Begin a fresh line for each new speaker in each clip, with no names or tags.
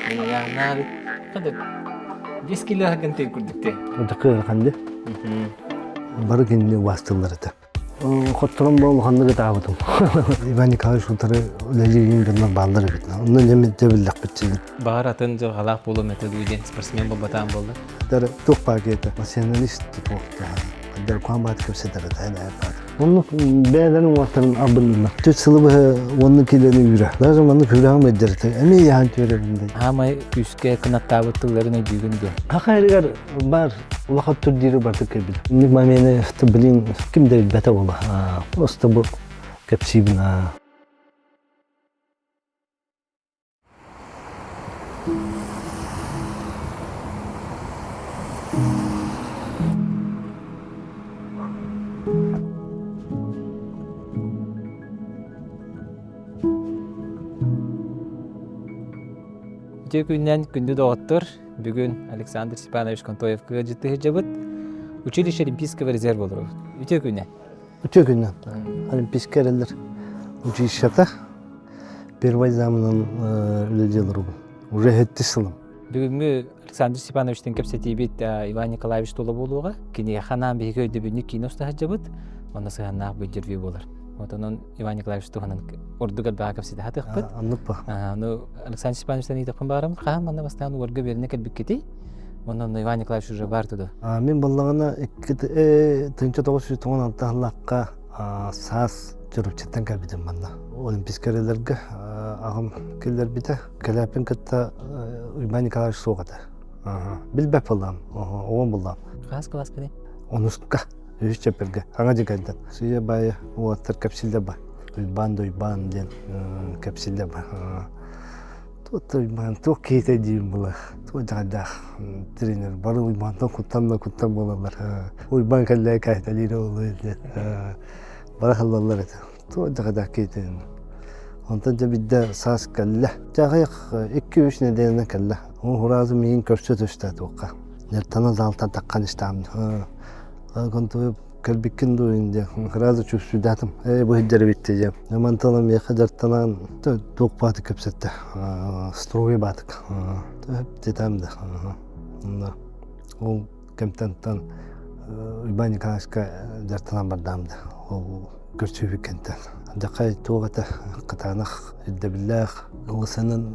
Мин Хада 5 кило гынтый курдукте.
Такы ханды. Бары кинини убаастыллар этэ. Хотторон бу улаханнык ытаабытым. Иван Николаевич утары үлэлиирин дьоннор бааллар эбит. Онно дьэ дьэ биллэхпит.
Баҕар атын дьылҕалаах буолуом этэ дуу диэн спортсмен буолбатаан буолла.
Дары туох баар киһитэ националист туохтаах. Дары куамаат кэпсэтэр этэ Оннук бэйэлэрин уҥуохтарын албынныыллар. Түөрт сылы быһа уонна киилэни үүрэ. Даже маннык үүрэҕим өйдөрүтэ. Эмиэ яһан түөрэбин дэй.
Аамай күүскэ кынаттаабыт тылларын өйдүүгүн диэн.
Хаха эригэр бар улахан турдииры бардык кэлбит. Инник момены, блин, ким да билбэтэ буола. Просто бу кэпсиибин.
Үтүө күнүнэн күндү доҕоттор! Бүгүн Александр Степанович Контоевка ыалдьыттыы сылдьабыт. Училище Олимпийского резерва олоробут. Үтүө күнүнэн!
Үтүө күнүнэн! Олимпийскай эрэллэр училищета Первай замынан үлэлии олоробун. Уже сэттис сылым.
Бүгүҥҥү Александр Степановичтыын кэпсэтиибит Иван Николаевич тула буолуоҕа. Киниэхэ анаан биһиги өйдөбүнньүк киинэ уста сылдьабыт. Онно сыһыаннаах бу интервью буолар. Вот онон Иван Николаевич туһунан ордук элбэҕи кэпсэтэ сатыахпыт.
Оннук ба.
Ну, Александр Степановичтан ыйытыахпын баҕарабын. Хаһан манна бастаан уорга үөрэнэ кэлбиккитий? Онон Иван Николаевич уже бар туда.
Мин баллаҕына 1996 сыллаахха саас Чурапчыттан кэлбитим манна. Олимпийскай эрэлэргэ аҕам киллэрбитэ. Кэлээппин кытта Уйбаан Николаевич суох этэ. Билбэт буоллаҕым, оҕом буоллаҕым.
Хас кылааскыный?
Онуска, үһүс чэппэргэ, аҥа дьикайдан. Сыйа баайы уолаттар кэпсиллэр ба. Уйбаан да Уйбаан диэн кэпсиллэр ба. Туох Уйбаан, туох киһитэ диибин була. Туох дьаҕайдаах тренер. Бары Уйбаантан куттан да куттан буолаллар. Уйбаан кэллээ кэһэтэлиир ол диэн. Бара халлаллар этэ. Туох дьаҕайдаах киһитэ. Онтон дьэ бидде саас кэллэ. Дьэ аҕыйах 2-3 нэдиэлэнэн кэллэ. Ол хураазы миигин көрсө түстэ туохха. Нертана залтан таххан истэҕим. Контуйуп кэлбиккин дуу инде сразу чувствуйдатым. Ээ бу сылдьар эбит диэн. Мантан миэхэ дьартанан туох баатык кэпсэтте. Строгий баатык. Тетам да. Ол кэмтэн Уйбаан Николаевичка дьартанан бардаам да. Ол көрсүбүт кэнтэн. Дьакай туох этэ кытаанах ирдэбиллээх ылысанан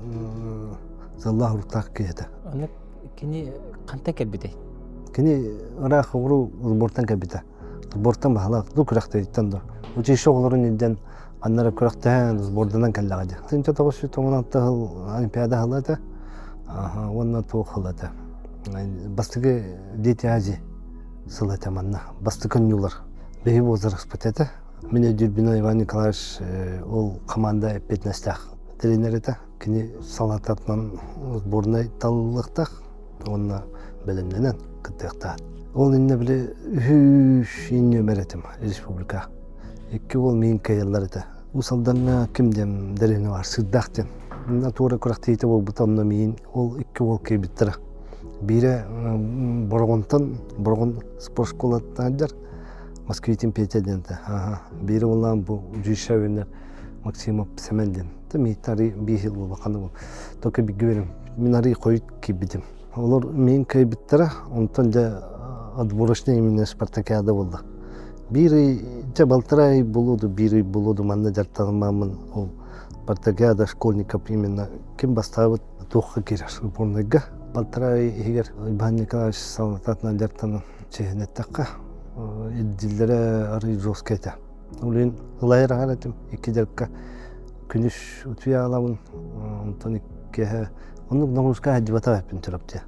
сыллаах уруктаах киһи этэ.
Аны кини хантан кэлбитэй?
Кини ыраах оҕуру сбортан кэлбитэ. Сбортан баһылаах, ду күрэхтэһииттэн да. Училище оҕолорун илдьэн аннара күрэхтэһэн сборданан кэллэҕэ дии. 1996 сыл Олимпиада сыла этэ. Уонна туох сыла этэ. Бастакы Дети Азии сыл этэ манна. Бастакы оонньуулар. Биһи возрастпыт этэ. Мин өйдүүрбүнэн Иван Николаевич ол команда эппиэтинэстээх тренер этэ. Кини салататынан сборнай талыллыахтаах уонна бэлэмнэнэн кыттыахтаах. Ол иннэ били үһүс нүөмэр этим республика. Икки уол миин кыайаллар этэ. Уус Алдаҥҥа ким диэн дэриэбинэ бар Сыырдаах диэн. Туора күрэхтэһиитэ буолбута онно миин ол икки уол кыайбыттара. Биирэ Бороҕонтон Бороҕон спортшколаттан сылдьар Москвитин Петя диэн этэ. Биирэ уоллаан бу Жиша Максимов Сэмэн диэн. Миит арый биир сыл улахан уол. Только бигэ берем. Мин арый хойут киирбитим. Олор миин кыайбыттара, онтон дьэ отборочный именно спартакиада буолла. Биир ый, дьэ балтараа ый буолуо биир ый буолуо манна дьарыктанаммын ол спартакиада школьников именно ким бастаабыт туохха киирэр сборнайга. Балтараа ый иһигэр Иван Николаевич салалтатынан дьарыктанан чиһин эттэххэ, ирдииллэрэ арый жесткай этэ. Ол ылайар аҕар этим икки дьарыкка күнүс утуйа аҕалабын онтон иккиһэ оннук нагрузка сылдьыбатах эппин Чурапчы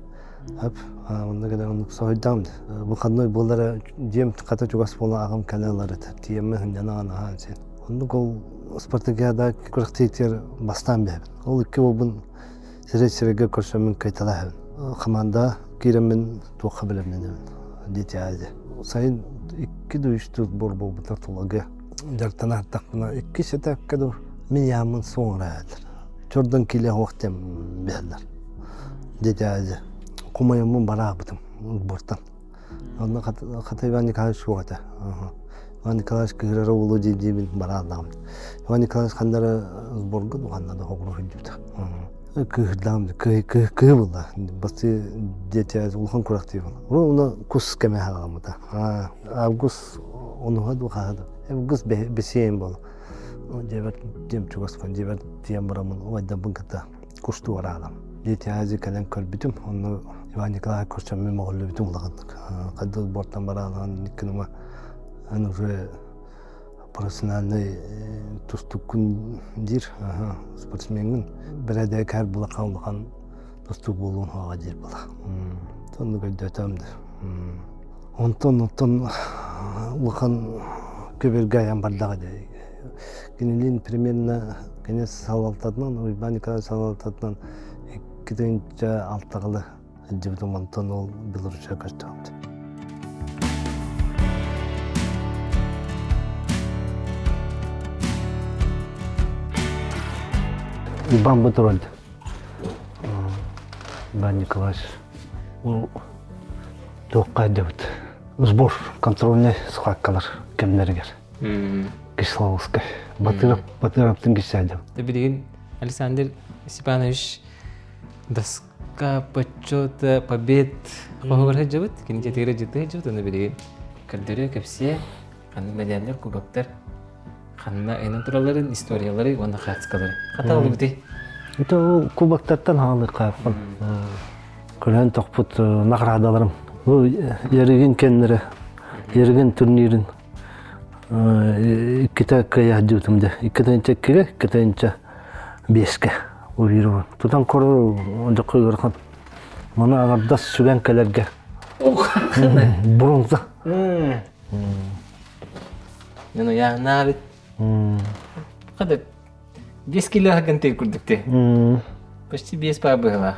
Ап онно кэлэн оннук соһуйдаҕым выходной буолара дьиэм хата чугас буолан аҕам кэлэ ылар этэ тиийэммин сынньанаҕын аһаан син оннук ол спартакиада күрэхтэһиитигэр бастаан биһэбин ол икки уолбун сирэй сирэйгэ көрсөммүн кыайталаһабын хамаандаҕа киирэммин туохха бэлэмнэнэбин дети Азия сайын икки да үс сбор буолбута Тулагы дьарыктана артахпына иккис этапка да мин яаммын суоҥурааллар чордон киле суох диэн биһэллэр дети Азия хомойоммун бараабытым сбортан онно хата Иван Николаевич суох этэ Иван Николаевич кыһырара буолуо дии диибин барааллаҕым Иван Николаевич ханна эрэ сборга дуу ханна да хоҕуру сылдьыбыта. Кыыһырдаам кыһы буолла. Басты дети улахан курахтыы буолла. Уну кус кэмэ хаҕаммыта. Август онуһа ду хаһа ду. Август бесиэн буолла. Дьэбэр дьиэм чугас дьиэбэр тиийэн бараммын убайдарбын кытта кустуу бараалам. Дети Азии кэлэн көрбүтүм. Онно Иван Николаевич көрсөммүн моҕоллубутум улаханнык. Хайдах бортан бараалаан иккинума аны уже профессиональный тустуккун диир спортсмеҥҥин бэрээдэккэр булахан улахан тустук буолуон суоҕа диир була оннук өйдөөтөм да онтон оттон улахан көбүргэ айан бардаҕа дии кинилиин примерно кини салалтатынан Уйбаан Николаевич салалтатынан 2006 Илдьибитим онтон ол Белоруссия көстөөбүт. Иван Бутурольд. Иван Николаевич. Ол туохха дебит. Сбор контрольный схваткалар кэмнэригэр. Кисловодскай. Батыров, Батыровтын кисээдим.
Билигин Александр Степанович Доска почета побед хоһугар сылдьабыт, кини дьиэтигэр дьиэтэ сылдьыбыт, ону билигин көрдөрүө, кэпсиэ, ханнык мэдээллэр, кубоктар ханна ыйанан туралларын, историялары уонна хаацкалары. Хата ылыбытый?
Это ол кубоктартан хаалыаххааппын. Көрөн тохпут наградаларым. Бу Ярыгин кэннэрэ, Ярыгин турнирин иккитэ кыайа сылдьыбытым дьэ. 2-иккигэ, 2-5-кэ. Уйрубун. Тутан кору дьокко ыарахан. Маны аҥардас сүгэн кэлэргэ. Бронза.
Мен уяһнаабит. Хада 5 кило гынтый курдукты. Почти 5 па быһыла.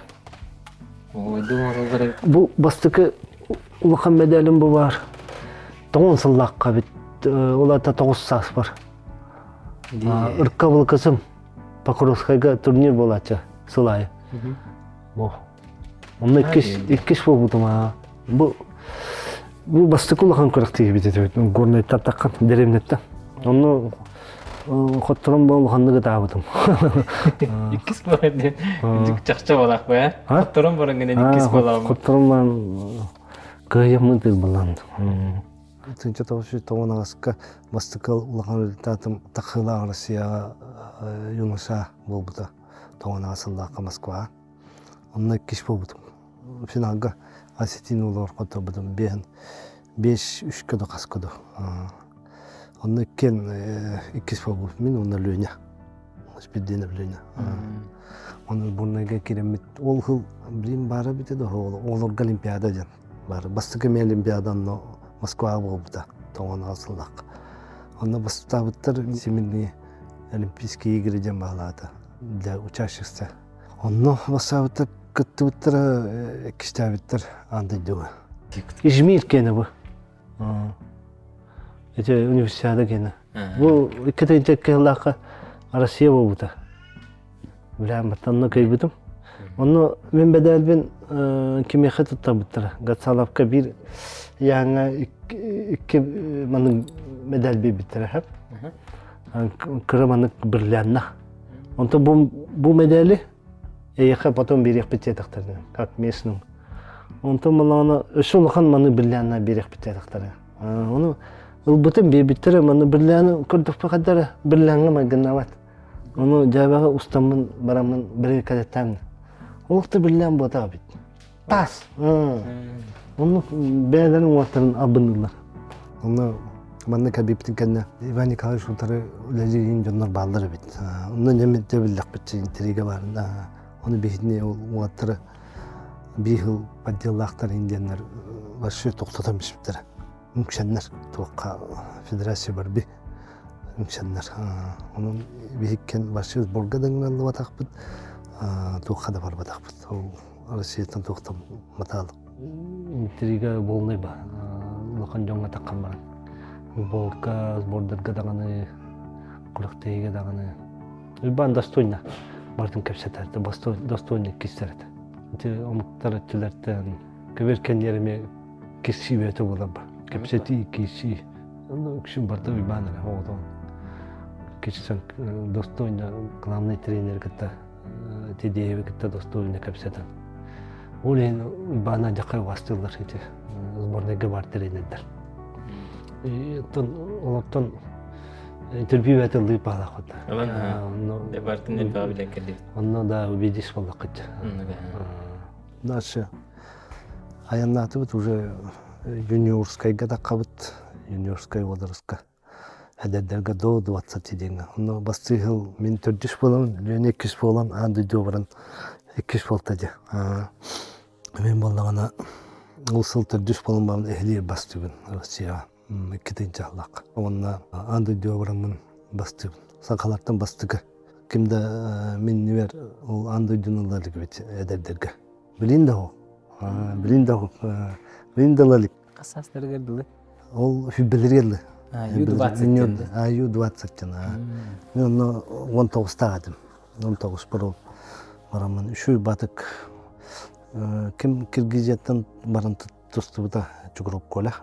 Бу бастакы улахан медалым бу бар. Тоҕон сыллаахха бит улата тоҕус саас бар. Ырка былкысым Покровскайга турнир буолааччы сыл аайы. Бу. Онно иккис иккис буолбутум аа. Бу бу бастакы улахан күрэхтэһиибит этибит. Горнайтан таххан дэриэбинэттэн. Онно хотторон бу улаханнык ытаабытым.
Иккис буолан диэн чахчы буолаах бу ээ. Хотторон баран гынан иккис буолаам.
Хотторон баран кыайаммын тыырбалаан. 1998-ка бастакы улахан результатым тахсыылаах Россияҕа юноша буолбута. Тоҕон сыллаахха Москваҕа. Онно иккис буолбутум. Финалга осетин уолугар хотторбутум. Биэһин биэс үскэ да хаска да. Онно иккиэн иккис буолбут мин уонна Леня. Спирдинов Леня. Оны Бурнайга киирэммит ол сыл блин баара эбитэ да оҕолорго Олимпиада диэн. Бары бастакы эмиэ Олимпиада онно Москваҕа буолбута тоҕон сыллаах. Онно бастаабыттар Всемирные Олимпийские игры диэн баалаата для учащихся. Онно бастаабыттар кыттыбыттара иккистээбиттэр аан дойдуга. Измир киэнэ бу. Ити универсиада киэнэ. Бу икки кыһыллаахха Россия буолбута. Билээн онно кыайбытым. Онно мин бэдээлбин кимиэхэ туттарбыттара. Гацаловка биир яҥа икки маннык медаль биэрбиттэрэ хэп. Кыра маннык бриллианна. Онтон бу, бу медали эйиэхэ потом биэриэхпит диэтэхтэринэ, как местным. Онтон малаана өссө улахан маны бриллианна биэриэхпит диэтэхтэрэ. Ону ылбытым биэрбиттэрэ маны бриллианы көрдөхпө хайдара бриллиаҥҥа майгыннаабат. Ону дьээбэҕэ устаммын бараммын бирикэдэттээм. Олох да биллээн буотах эбит. Таас. Оннук бэйэлэрин уоттарын албынныыллар. Онно манна кэлбиппитин кэннэ Иван Николаевич утары үлэлиир дьоннор бааллар эбит. Онно дьэ биллэхпит интрига баар. Ону биһитини ол уолаттары биир сыл подделлаахтар индианнар вообще тохтотон биспиттэрэ. Үҥсэннэр туохха федерация барби үҥсэннэр. Онон биһиккен вообще сборга да ыҥырыллыбатахпыт, туохха да барбатахпыт. Ол Россияттан туохтан матаал. Интрига полный ба. Улахан дьоҥҥо таххан баран. Сборга, сбордарга даҕаны, күрэхтэһиигэ даҕаны. Уйбаан достойно бартын кэпсэтэр, достойно кистэр этэ. Ити омуктар өттүлэртэн көбөр кэнниэр эмиэ кирсии бэйэтэ буолар ба. Кэпсэтии, кирсии. Онно үксүн барыта Уйбаан эрэ оҕотон. Кирсэн достойно главный тренер кытта. Тедееви кытта достойно кэпсэтэн. Ол иһин Уйбаана дьахай убастыыллар ити сборнайга бар тренердэр. Оттон олортон интервью этыллыы паалаахпыт.
Бартын элбэҕи билэн кэллибит.
Онно да убедись буоллаххыт. Дальше айаннаатыбыт уже юниорскайга таххабыт, юниорскай возрастка. Эдэрдэргэ до 20 диэҥҥэ. Онно бастыы сыл мин төрдүс буоламмын, Леня иккис буолан аан дойду баран иккис буолта дии. Мин буоллаҕына ол сыл төрдүс буолан баран эһилиир бастыыбын Россияҕа икки тыһыынчалаах. Уонна аан дойдуга бараммын бастыыбын. Сахалартан бастакы. Ким да миннибэр ол аан дойдуну ылар иликпит эдэрдэргэ. Билин да билин да билин да ыла илик.
Хас саастарыгар дылы?
Ол сүбэлэригэр дылы.
Ю-20
Ю-20 Мен онно 19-таах этим. 19 ол бараммын үчүгэй батык ким Киргизияттан баран тустубута Чукуров Коля.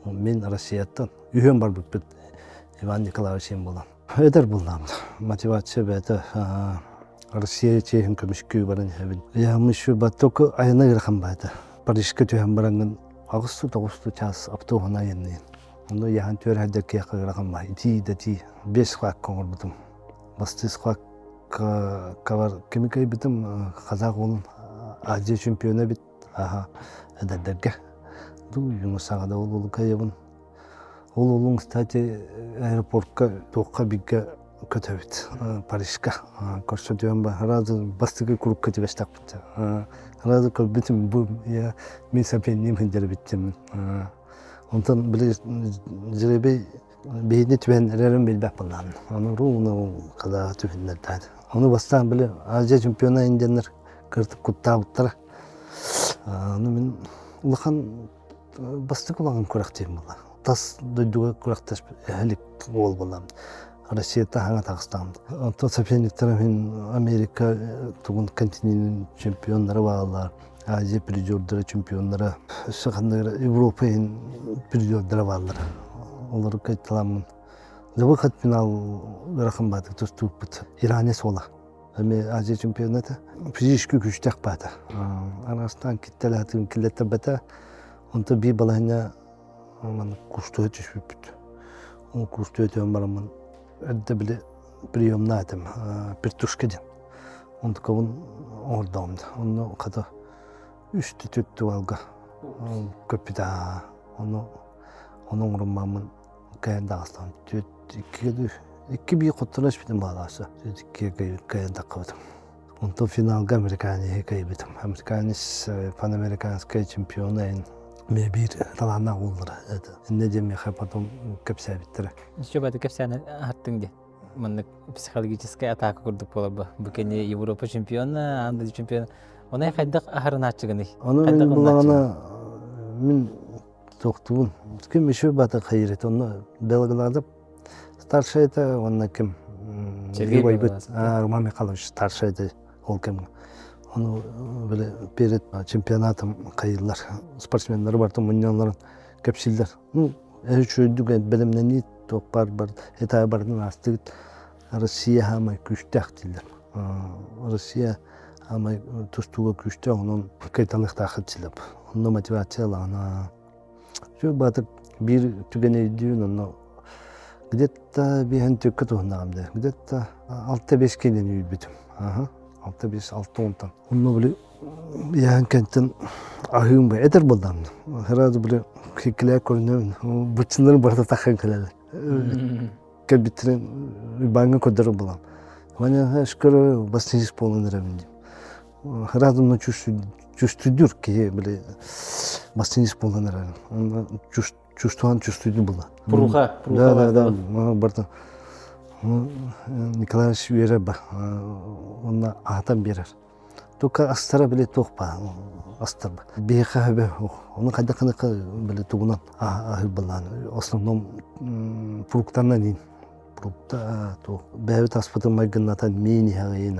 Мин Россияттан үһүөн барбыппыт Иван Николаевич буолан. Эдэр буллаам. Мотивация бэйэтэ Россия чиэһин көмүскүү баран иһэбин. Я еще только айана ыарахан баайта. Парижка түһэн бараҥҥын аҕыстуу тоҕустуу чаас автобуһун айанныйын. Онно яхан түөрһэрдэр киэхэ ыарахан баай. Итии да итии. Биэс схватка оҥорбутум. Бастыы схваткабар кими кыайбытым казах уолун Азия чемпиона эбит. Аха эдэрдэргэ. Ду юнусаҕа да ол уолу кыайабын. Ол уолуҥ, кстати, аэропортка туохха бииргэ көтөбүт Парижка. Көрсө түһэн сразу бастакы курукка түбэстэхпит. Сразу көрбүтүм бу я мин сопернигим сылдьар эбиттим. Онтон били жребий биһини түһэн эрэрин билбэт буоллаҕым. Ону ровно когда түһүннэрдээн. Ону бастаан били Азия чемпиона индианнар кыртып куттаабыттара. Ону мин улахан бастакы улахан күрэхтиим буолла. Тас дойдуга күрэхтэспит эһэлик уол буоллам. Россията хаҥа таҕыстаҕым. Онтон соперниктарым мин Америка тугун континенин чемпионнара бааллар, Азия призердара, чемпионнара, өссө ханныгар Европа иһин призердара бааллар. Олору кайталаммын. За выход финал ыарахан баатык тустууппут. Иранец уола. Эми Азия чемпионата. Физически күүстээх баата. Араастаан киттэлээтин киллэттэрбэтэ. Онто биир балаһыня маннык кустуһа түспүппүт. Ол кустуһа түһэн бараммын эрдэ били приемна этим пертушка диэн. Онтукабын оҥордоҕум да. Онно хата үстү түттү балга көппүтэ. Ону ону оҥоруммаммын кэйэн даҕастаҕым. Түөрт иккигэ икки биир хотторо испитим баалааса. Иккигэ кэйэн таххыбытым. Онтон финалга американеһы кыайбытым. Американец панамериканскай чемпиона эмиэ биир талааннаах уоллара. Иннэ диэн миэхэ потом кэпсээбиттэрэ.
Еще баты кэпсээн аһаттыҥ диэн. Маннык психологическай атака курдук буолар бу. Кини Европа чемпиона, аан дойду чемпиона. Онай хайдах аһарынааччыгыный?
Ону мин булаҕына мин туохтуубун. Ким еще баты хайыр Онно Белградов Старший это уонна ким
Сергей
убайбыт Роман Михайлович старший это ол кэмҥэ. Ону били перед чемпионатом хайыыллар спортсменнары барытын мунньалларын кэпсииллэр. Ну, үчүгэйдик бэлэмнэнии туох баар бар этаа барытын аастыгыт Россия хаамай күүстээх дииллэр. Россия хаамай тустууга күүстээх, онон кайталыахтааххыт дииллэр. Онно мотивация ылаҕына Сүр баатыр биир түгэни өйдүүн онно где-то биэһин түккэ туһуннаҕым дии. Где-то 6-5 киинэн үүрбүтүм. Аха. 6-5, 6 онтон. Онно били яһан кэнтэн аһыым бай этэр буоллаам. Сразу били кикилээ көрүнөбүн. Быччыннары барыта таххан кэлэлэр. Кэлбиттэрин Уйбааҥҥа көрдөрөр буолам. Ваня шкөрө бастыыс буолан эрэбин диим. Сразу чувствуйдур киһи били бастыыс буолан эрэр. Онно чувствуан чувствуйду була.
Пуруха,
Да, да, да, барда. Николаевич үөрэр ба. Онно аһатан биэрэр. Только астара били туох ба астар ба. Биһиэхэ хөбө оны хайдах гыныка били тугунан аһы балаан. Основном фруктанан ин. Фрукта туох бэйэбит аспытын майгыннатан миин иһэҕин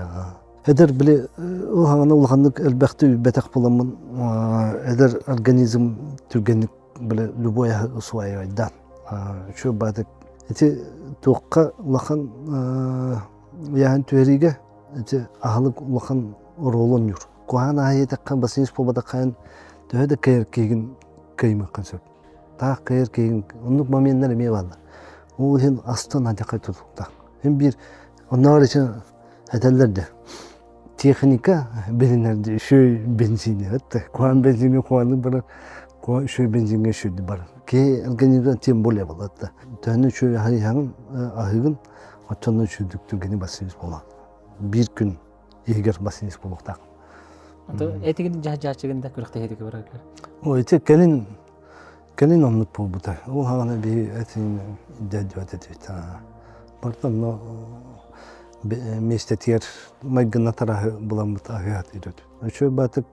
Эдэр били улахана улаханнык элбэхти үүрбэтэх буламмын эдэр организм түргэнник били любой усваивайдаан үчүгэй баатык ити туохха улахан ыйааһын түһэриигэ. Ити аһылык улахан оруолу оонньуур. Куһаҕан аһы иэтэххэ, бассейн буолбатахха төһө да кыайар киһигин кыайымыаххын сөп. Таах кыайар киһигин оннук моменнар эмиэ бааллар. Ол иһин астан адьахай тутулуктаах. Һин биир оннооҕор ичи этэллэр да техника билинэр үчүгэй бензини это куһаҕан бензиҥҥэ куһаҕаннык барар үчүгэй бензиҥҥэ үчүгэйдик барар. Киһи организм тем более буолар да. Төһөнү үчүгэй аһыйаҕын аһыыгын оччону үчүгэйдик түргэни бассейн буолар. Биир күн иһигэр бассейн буолуохтаах.
Этигин дьаһааччыгын да күрэхтэһиитигэр бараргар.
Ой, ити кэлин кэлин оннук буолбута. Ол хаҕана биһи этин дьадьыбат этибит. Барыта онно миэстэтигэр майгыннатар аһы буламмыт аһыат ирөт. Үчүгэй баатык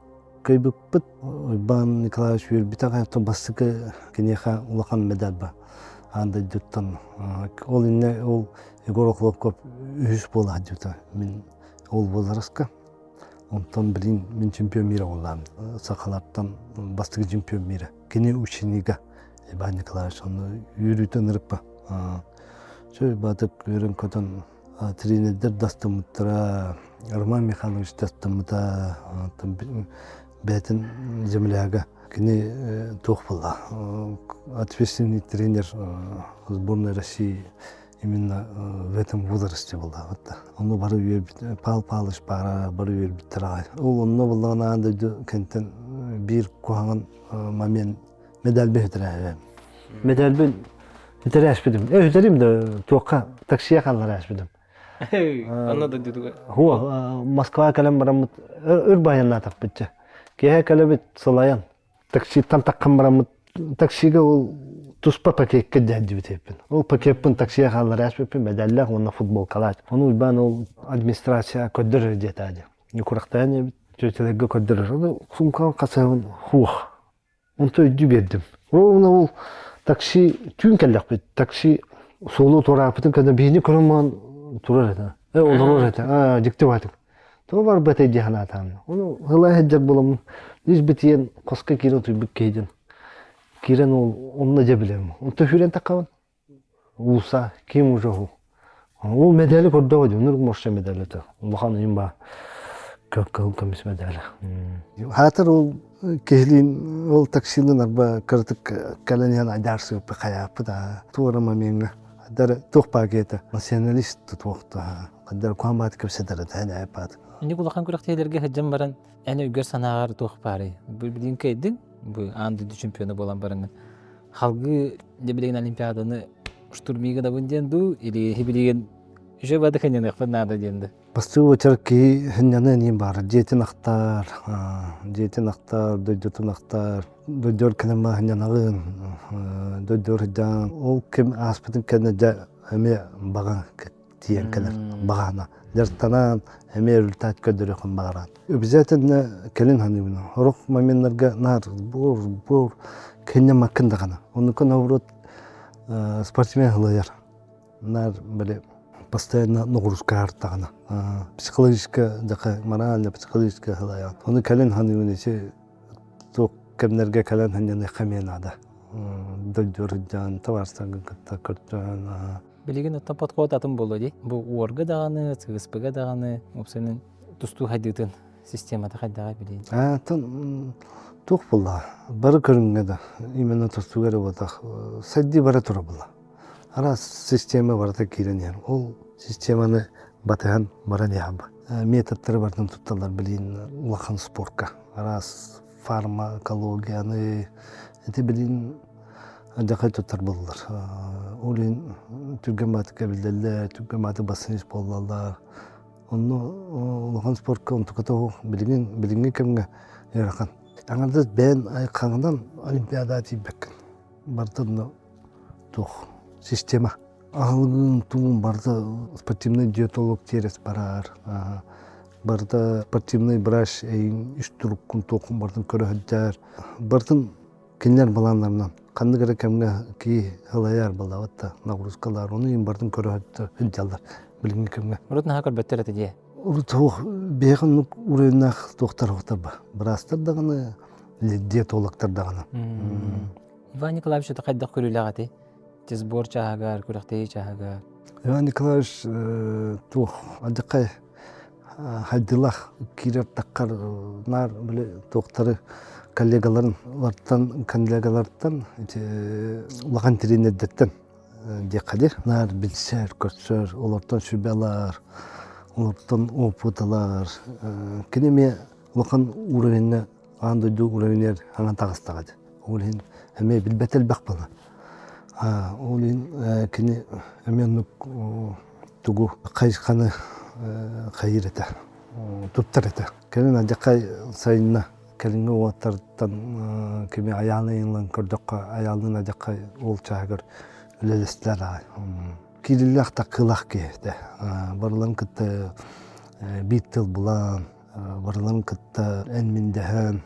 кыйбыппыт Уйбаан Николаевич үөрбүтэ оттон бастакы киниэхэ улахан медаль ба аан дойдуттан ол иннэ ол Егор Охлопков үһүс буола сылдьыбыта мин ол буолараска онтон билин мин чемпион мира буоллаам сахалартан бастакы чемпион мира кини ученига Иван Николаевич ону үөрүүтэн ырыппа Чөй баатык үөрэн көтөн тренердэр дастаммыттара Роман Михайлович дастаммыта бэйэтин земляга кини туох буолла ответственный тренер сборной России именно в этом возрасте буолла ону бары үөрбүт Павел Павлович баара бары үөрбүттэр аҕай ол онно буоллаҕына аан дойду кэнтэн биир куһаҕан момент медальбин үтэрээбэм медальбин үтэрээспитим э үтэрим да туохха таксия хааллараспытым
Анна дойдутугар
Хуа Москва кэлэн бараммыт өр баяннаатахпыт дьэ киэһэ кэлэбит сылайан такситтан таххан бараммыт таксига ол туспа пакекка дьээддибит эппин ол пакеппын таксига хааллараспыппын медаллаах уонна футболкалаах ону уйбаан ол администрация көрдөрөр диэтээ дьэ курахтаан эбит тетяларга көрдөрөр сумкаҕын хасыһабын хуох Онто өйдүү биэрдим. Ровно ол такси түүн кэллэхпит. Такси суолу туорааппытын кэннэ биһини көрөн маан турар этэ. Э олорор этэ. Аа дьикти баатык. Тоҕо барбатай дии санаатаам. Ону ылаа сылдьар буоламмын ис битийэн хоско киирэн утуйбут киһи Киирэн ол онно дьэ билэм. Онто сүүрэн таххабын. Ууса ким уже ол. Ол медали көрдөҕө дии, оннук морша медали этэ. Улахан ыйым баа. Кыһыл көмүс медали. Хаатыр ол киһилиин ол таксилын арба кыратык кэлэн иһэн айдаарсыыппы хайааппыт аа. Туора момеҥҥа Дар туох баа киһитэ националист туохта Дар куамаат кэпсэтэр этэ эн
Инник улахан күрэхтэһиилэргэ сылдьан баран эн өйгөр санааҕар туох баарый? Бу билигин кыайдыҥ, бу аан дойду чемпиона буолан бараҥҥын. Халгыы дьэ билигин Олимпиаданы штурмига дабын диэн дуу или билигин еще бады хынньаныахпын наада диэн да
Бастыы уочар киһи хынньаныан иһин баар дьиэтин ахтар, дьиэтин ахтар, дойдутун ахтар, дойдугар кэлэн хынньанаҕын, дойдугар сылдьан ол кэм ааспытын кэннэ дьэ эмиэ баҕа тиийэн кэлэр баҕаһына дьарыктанан эмиэ результат көрдөрүөххүн баҕараҕын. Обязательно кэлин саныыбын. Сорох моменнарга наар буор буор кэннэммаккын даҕаны. Оннука наоборот спортсмен ылайар. Наар били постоянно нагрузка артаҕына. Психологическая дьака морально психологическая ылайан. Ону кэлин саныыбын ити туох кэмнэргэ кэлэн ханньаныахха эмиэ наада. Дойдур сылдьан, табаарыстаргын кытта көрдөөн
Билигин оттон подход атын буолуо дии. Бу уорга даҕаны, сыгыспыга даҕаны, уопсайынан тустуу хайдыытын системата хайдаҕай билигин?
Атын туох буолла? Бары көрүҥҥэ да, именно тустууга эрэ буолбатах, сайдыы бара тура буолла. Араас система барыта киирэн иһэр. Ол системаны батыһан баран иһэб. Методтары барытын тутталлар билигин улахан спортка. Араас фармакологияны, ити билигин Дьахай туттар буоллар. Ол иһин түргэн баатыкка биллэллэр, түргэн баатык бассейн буоллаллар. Онно улахан спортка онтуката билигин билиҥҥи кэмҥэ ыарахан. Аҥардас бэйэн айхаҥынан олимпиадаҕа тиийбэккин. Барыта онно туох система. Аһылыгын тугун барыта спортивный диетолог тиэрес барар. Барыта спортивный врач эйин үс туруккун туоххун барытын көрө сылдьар. Барытын Кинилэр балааннарынан ханнык эрэ кэмҥэ киһи ылайар буоллаҕыт да нагрузкалар ону иһин барытын көрө сылдьаллар билиҥҥи кэмҥэ.
Урут наһаа көрбөттөр этэ дии.
Урут суох биһиэхэ оннук уровеннаах туохтар суохтар ба. Быраастар даҕаны, диетологтар даҕаны.
Иван Николаевич это хайдах көрүүлээх этэй? Сбор чааһыгар, күрэхтэһии чааһыгар.
Иван Николаевич туох алдьархай. хайдылах киирэр таххар наар били туохтары коллегаларын лартан коллегалартан ити улахан тренердэртэн диэххэ дии наар билсэр көрсөр олортон сүбэ ылар олортон опыт ылар кини эмиэ улахан уровеньҥа аан дойду уровеньыгар хаҥан таҕыстаҕа дии ол иһин эмиэ билбэт элбэх буолла ол иһин кини эмиэ оннук тугу хайысханы хайыыр этэ туттар этэ кэлин алдьархай сайынна кэлиҥҥи уолаттартан кими айаан ыйыллан көрдөххө айааллыын алдьархай уол чааһыгар үлэлэстилэр аҕай киириллээх таккыылаах киһи этэ барыларын кытта биир тыл булан барыларын кытта эн-мин дэһэн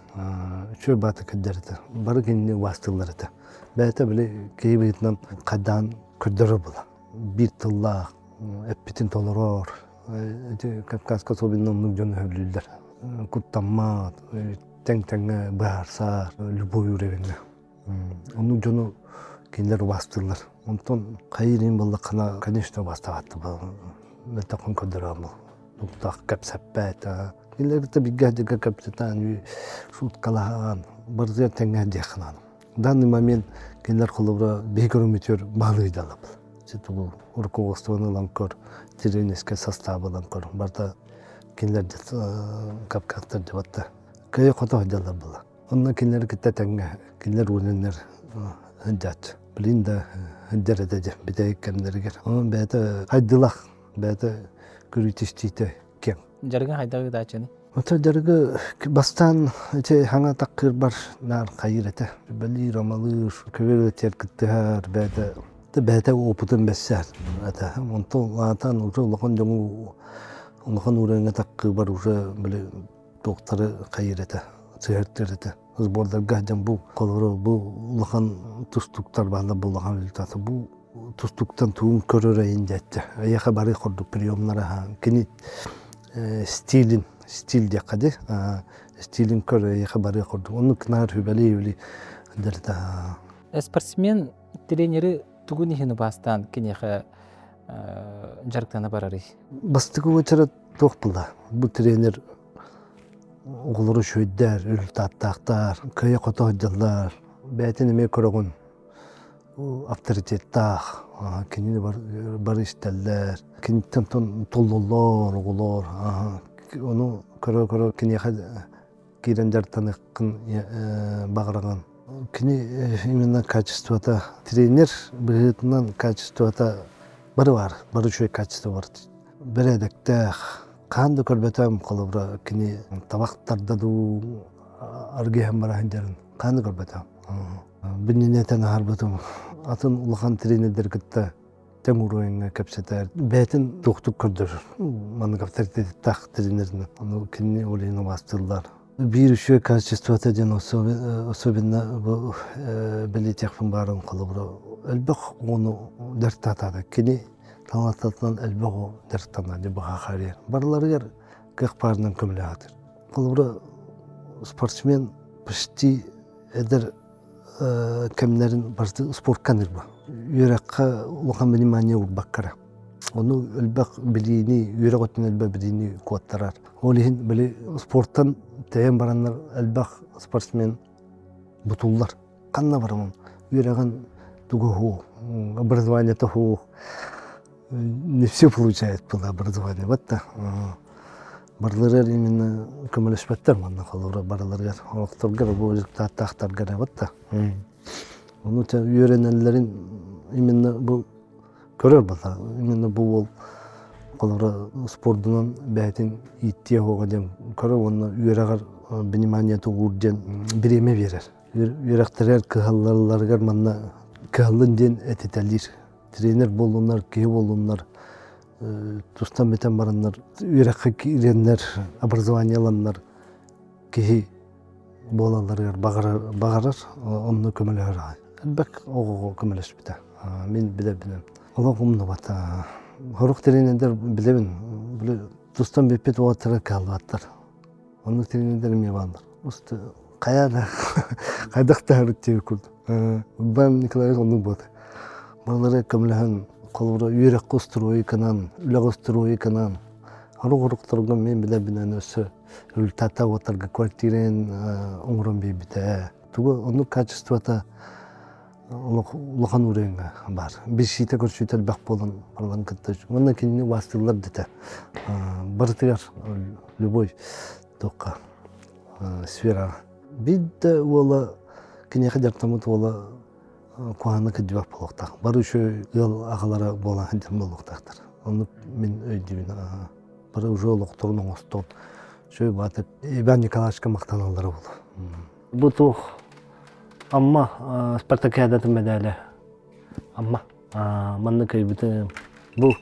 үчүгэй баата кэрдэр этэ бары кинини убаастыыллар этэ бэйэтэ били киһи быһыытынан хайдаан көрдөрөр була биир тыллаах эппитин толорор ити Кавказка особенно оннук дьон өһөбүлүүллэр куттаммат тэҥ-тэҥҥэ быһаарсар любой уровеньҥа оннук дьону кинилэр убаастыыллар онтон хайыыр иһин буоллаххына конечно убаастаабаттар мөлтөххүн көрдөрөҕүн тугутах кэпсэппэт кинилэр кытта бииргэ сылдьарга кэпсэтэн шуткалаһан барытыгар тэҥҥэ диэххэ наада В данный момент кинилэр холобура биһи көрүммүтүгэр баһылыйдалап. Тугу руководствоны ылан көр, тренерскэй состав ылан көр. Барыта кинилэр капкаттар дебатта. Кыайа хото сылдьаллар була. Онно кинилэр кытта тэҥҥэ кинилэр уонуннар сылдьааччы. Билин да сылдьар этэ дьэ бүтэһик кэмнэригэр. Онон бэйэтэ хайдылах, бэйэтэ көрүүтэ-истиитэ киэҥ.
Дьарыгын хайдах ыытааччыный?
Ото дьарыгы бастаан ити хаҥа таккыырбар наар хайыыр этэ. Бэлиир, амалыыр, көбүөр этиэр кыттыһар, бэйэтэ бэйэтэ опытын бэссээр этэ. Онтон аатан уже улахан дьоҥу улахан уровеньҥа таккыыбар уже били туохтары хайыыр этэ, сыһыартыыр этэ. Сбордарга дьон бу холобура бу улахан тустуктар бааллар бу улахан результаты бу тустуктан тугун көрөр эйин диэччи. Эйиэхэ бары курдук приемнара кини стилин стиль диэххэ дии стилин көр эйиэхэ барыах курдук оннук наар хүбэлии үбүлүү дэрта
Спортсмен тренери тугун иһин убаастаан киниэхэ дьарыктана барарый?
Бастакы уочарат туох була бу тренер оҕолору үчүгэйдэр результаттаахтар кыайа-хото сылдьаллар бэйэтин эмиэ көрөҕүн авторитеттаах кинини бары истэллэр киниттэн толлоллор оҕолор ону көрө-көрө киниэхэ киирэн дьарыктаныаххын баҕараҕын кини именно качествота тренер быһыытынан качествота бары баар бары үчүгэй качество бар бэрээдэктээх хаан да көрбөтөм холобура кини табах тарда дуу аргыһан бара сылдьарын хаан да көрбөтөм Бүннүнэ этэн аһарбытым атын улахан тренердэр кытта тэҥ уровеньҥа кэпсэтэр бэйэтин туохтук көрдөрөр маннык авторитеттаах тренеринэн ону кинини ол иһин убаастыыллар биир үчүгэй качествота диэн особенно бу бэлиэтиэхпин баарын холобура элбэх оҕону дьарыктаатаата кини талаататынан элбэх оҕо дьарыктанна дьэ баха барыларыгар кыах баарынан көмөлөһөтөр холобура спортсмен почти эдэр кэмнэрин барыта спортка аныырба. Үөрэххэ улахан внимание уурбаккара. Ону элбэх билиини, үөрэх өттүнэн элбэх билиини куоттарар. Ол иһин били спорттан тэйэн бараннар элбэх спортсмен бутуллар. Ханна барамын? Үөрэҕин тугу уһуу, образованиета уһуу, не все получает было образование. Вот да. Барыларыгар именно көмөлөспөттөр манна холобура барыларыгар олохторгор бу результаттаахтаргар вот да. Ону үөрэнэллэрин именно бу көрөр бата именно бу уол холобура спордунан бэйэтин ииттиэ оҕо диэн көрөр уонна үөрэҕэр внимание тугуур диэн бириэмэ биэрэр. Үөрэхтэригэр кыһаллалларыгар манна кыһаллын диэн этитэлиир. Тренер буоллуннар, киһи буоллуннар тустан бүтэн бараннар үөрэххэ киирэннэр образование ыланнар киһи буолалларыгар баҕарар, баҕарар онно көмөлөһөр аҕай. Элбэх оҕоҕо көмөлөспүтэ. Мин билэрбинэн. Олох умнубата. Хорук тренердэр билэбин. Тустан бүппүт уолаттара кыаллыбаттар. Оннук тренердэр эмиэ бааллар. Уста хайа да хайдах да диэбит курдук. Урбан Николаевич оннук буолта. Балары көмөлөһөн холобура үөрэххэ устуруойканан, үлэҕэ устуруойканан. Хорук-хорукторго мен билэбинэн өссө результата уотарга квартирен оҥорон биэрбитэ. Тугу оннук качествота улахан уровеньга баар. Билсиитэ көрсүүтэ элбэх буолан барыларын кытта уонна кинини убаастыыллар дэтэ. Барытыгар любой туохха сфераҕа. Биир да уола киниэхэ дьарыктаммыт уола куһаҕаны кырдьыбат буолуохтаах. Бары үчүгэй ыал аҕалара буолан сылдьан буолуохтаахтар. Оннук мин өйдүүбүн. Бары уже олохторун оҥостон үчүгэй баатыр Иван Николаевичка махтаналлара буолуо.
Бу туох Амма спартакиадатын медале. Амма. Манна кыайбытым. Бу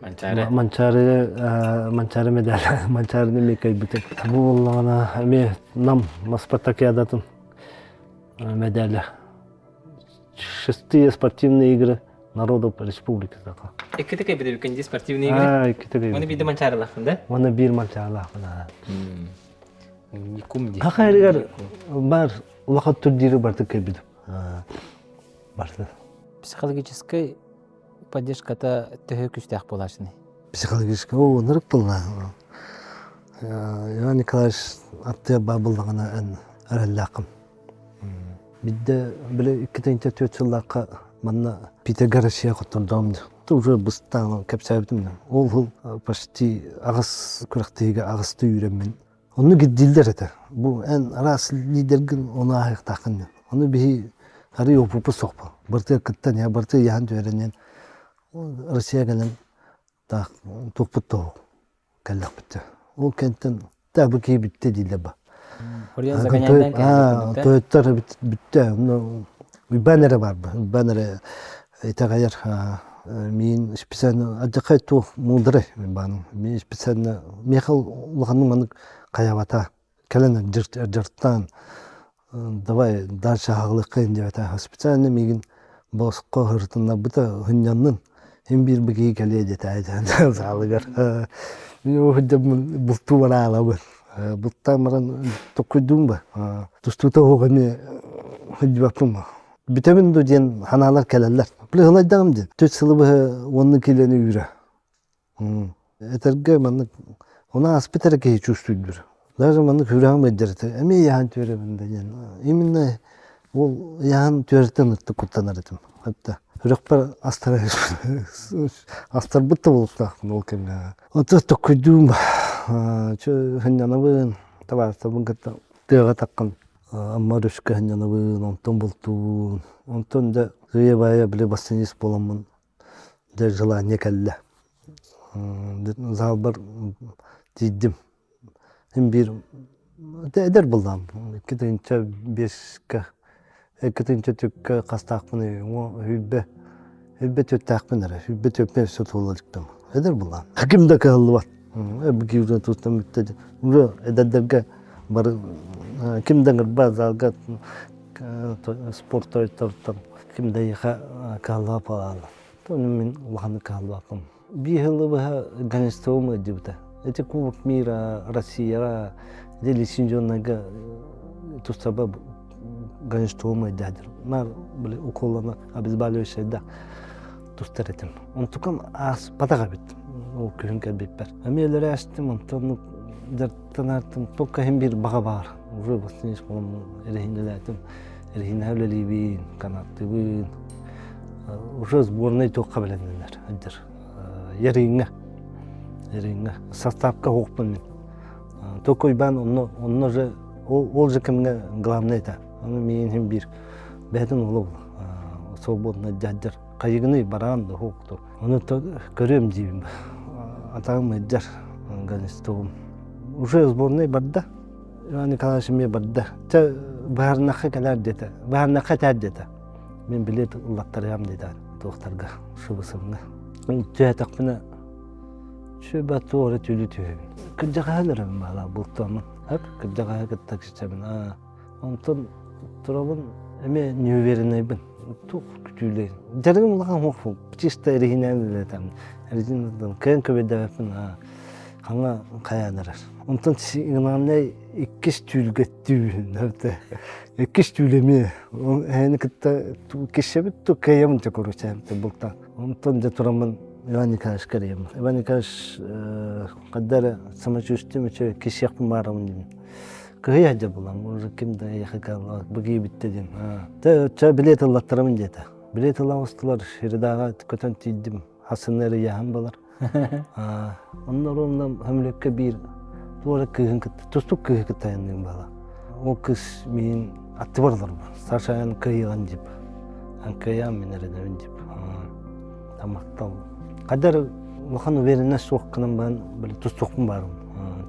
Манчаары.
Манчаары Манчаары медаль. Манчаарыны эмиэ кыайбытым. Бу буоллаҕына эмиэ Нам спартакиадатын медале. Шестые спортивные игры народов республики така.
Икките кэбиде бүкенди спортивные игры.
А, икките
Оны биирде манчаарылаахпын да?
Оны биир манчаарылаахпын.
Никум ди.
Хахайрыгар бар улахан турниры барды кэбидим. Барды.
Психологическай поддержката төһө күстээх буолаачыный?
Психологическай о ынырык буолла. Иван Николаевич аттыа баа буллаҕына эн эрэллээххин. Бидде били 2-4 сыллаахха манна Питерга Россия хоттордоом уже быстаан кэпсээбитим. Ол сыл почти аҕыс күрэхтэһиигэ аҕысты үүрэммин. Онну гиддииллэр этэ. Бу эн араас лидергин ону ааһыахтааххын диэн. Ону биһи арый опуппут суохпа. Бартыгар кыттан, я бартыгар яһан түһэрэнэн Россия кэлэн таах туохпут тоһу кэллэхпит. Ол кэнтэн та бу киһи бүттэ дииллэр ба. Тойоттор бүттэ. Уйбаан эрэ бар ба. Уйбаан эрэ итэҕэйэр. Мин специально алдьархай туох муударай Уйбааным. Мин специально миэхэ улаханнык маннык хайабата. Кэлэн дьарыктаан давай дальше аҕалыаххайын диэбэтэ. Специально миигин босхо ырытыннарбыта һынньаннын син биир бу киһи кэлиэ диэтэ саалыгар. Мин ол сылдьаммын бултуу бараалабын. Бултаан баран токкуйдуум ба. Тустуута оһох эмиэ сылдьыбаппын ба. Бүтэбин дуу диэн санаалар кэлэллэр. Били ылайдаҕым диэн. Түөрт сылы быһа уонна киилэни үүрэ. Этэргэ маннык ону ааспыт эрэ киһи чувствуйдуур. Даже маннык сүрэҕим ыалдьар этэ. Эмиэ ыйаһан түөрэбин да диэн. Именно ол ыйаһан түөрэттэн ыртык куттанар этим. Хатта сүрэхпэр астара астарбыт да буолуохтаахпын ол кэмҥэ. Ото токкуйдуум сынньанабын, табаарыстарбын кытта тыаҕа таххан Амма өрүскэ сынньанабын, онтон бултуубун. Онтон да сыыйа-баайа били бассейнист буоламмын Дьэ желание кэллэ. Залбар тиийдим. Син биир эдэр буоллаҕым. 2005-кэ, 2004-кэ хастаахпын сүүрбэ сүүрбэ түөртээхпин эрэ. Сүүрбэ түөрпүн өссө туола иликтим. Эдэр буоллаҕым. Ким да кыһаллыбат. Бу туттан бүттэ. Уже эдэрдэргэ бары ким да ыҥырбат залга спорт тойотторуттан ким да эйиэхэ кыһаллыбат буолааллар. Мин улаханнык кыһаллыбаппын. Биир сылы быһа гоняцтвом ыалдьыбыта. Эти Кубок мира Россияҕа ити лицензионнайга тустарба гоняцтвом ыалдьаадыр. Наар били уколлана обезболивающайда тустар этим. Онтукам ааспатах эбит. Ол күһүн кэлбиппэр. Эмиэ өлөрөөстүм, онтон дьарыктанаартым. Только иһин биир баҕа баар. Уже бастыҥ буоламмын эрэһиинэлээтим. Эрэһиинэҕэ үлэлиибин, канаттыыбын. Уже сборнай туохха бэлэмнэнэр ыдыр. Яриҥҥа. Яриҥҥа. Составка оһохпун мин. Только Уйбаан онно, онно же ол же кэмҥэ главный это. Ону миигин иһин биир бэйэтин уола була. Свободно дьадьар. Хайыгыный бараан да оһохтур. Ону көрүөм диибин. Атаҕым ыдьар гоняцтвом. Уже сборнай барда. Иван Николаевич эмиэ барда. Чэ, баһарнахха кэлээр диэтэ. Баһарнахха этээр диэтэ. Мин билиэт ыллаттарыам диэтэ туохтарга, шыбысымҥа. Түһэтэхпинэ сүбэ туора түлү түһэбин. Кырдьаҕаһы өлөрөбүн баалаа бултуомун. Хөп, кырдьаҕаһы кытта кичэбин. Онтон турабын эмиэ неуверенныйбын. Туох күтүүлэй. Дьарыгым улахан хуох чисто эриһинэн үлэтем. Резинаттан кыан көбөйдөбөппүн хаҥа хайаан эрэр. Онтон сигнальнай иккис түүлгэ түүн иккис түүл эмиэ эһэни кытта кишебит ту кыайабын те короче бултаан. Онтон дьэ тураммын Иван Николаевич кэрийэм. Иван Николаевич хадда эрэ самочувствием үчүгэй кисиэхпин баарабын диэн. Кыһый сылдьар буолан, уже ким да эйиэхэ быгыы бүттэ диэн. Чэ билиэт ыллаттарабын диэтэ. Билиэт ыла оҕустулар, Шередаҕа көтөн тиийдим. Хасыны эрийэһэн балар. Онно ровно көмүлүөккэ биир туора кыыһын кытта, тустук кыыһы кытта айанныым буола. Ол кыыс миин аттыбар олорбут. Саша эн кыайыаҕын дип. Эн кыайаан мин эрэнэбин дип. Тамактал. Хайдар улахан уверенность суох гынан баран били тустуохпун баарым.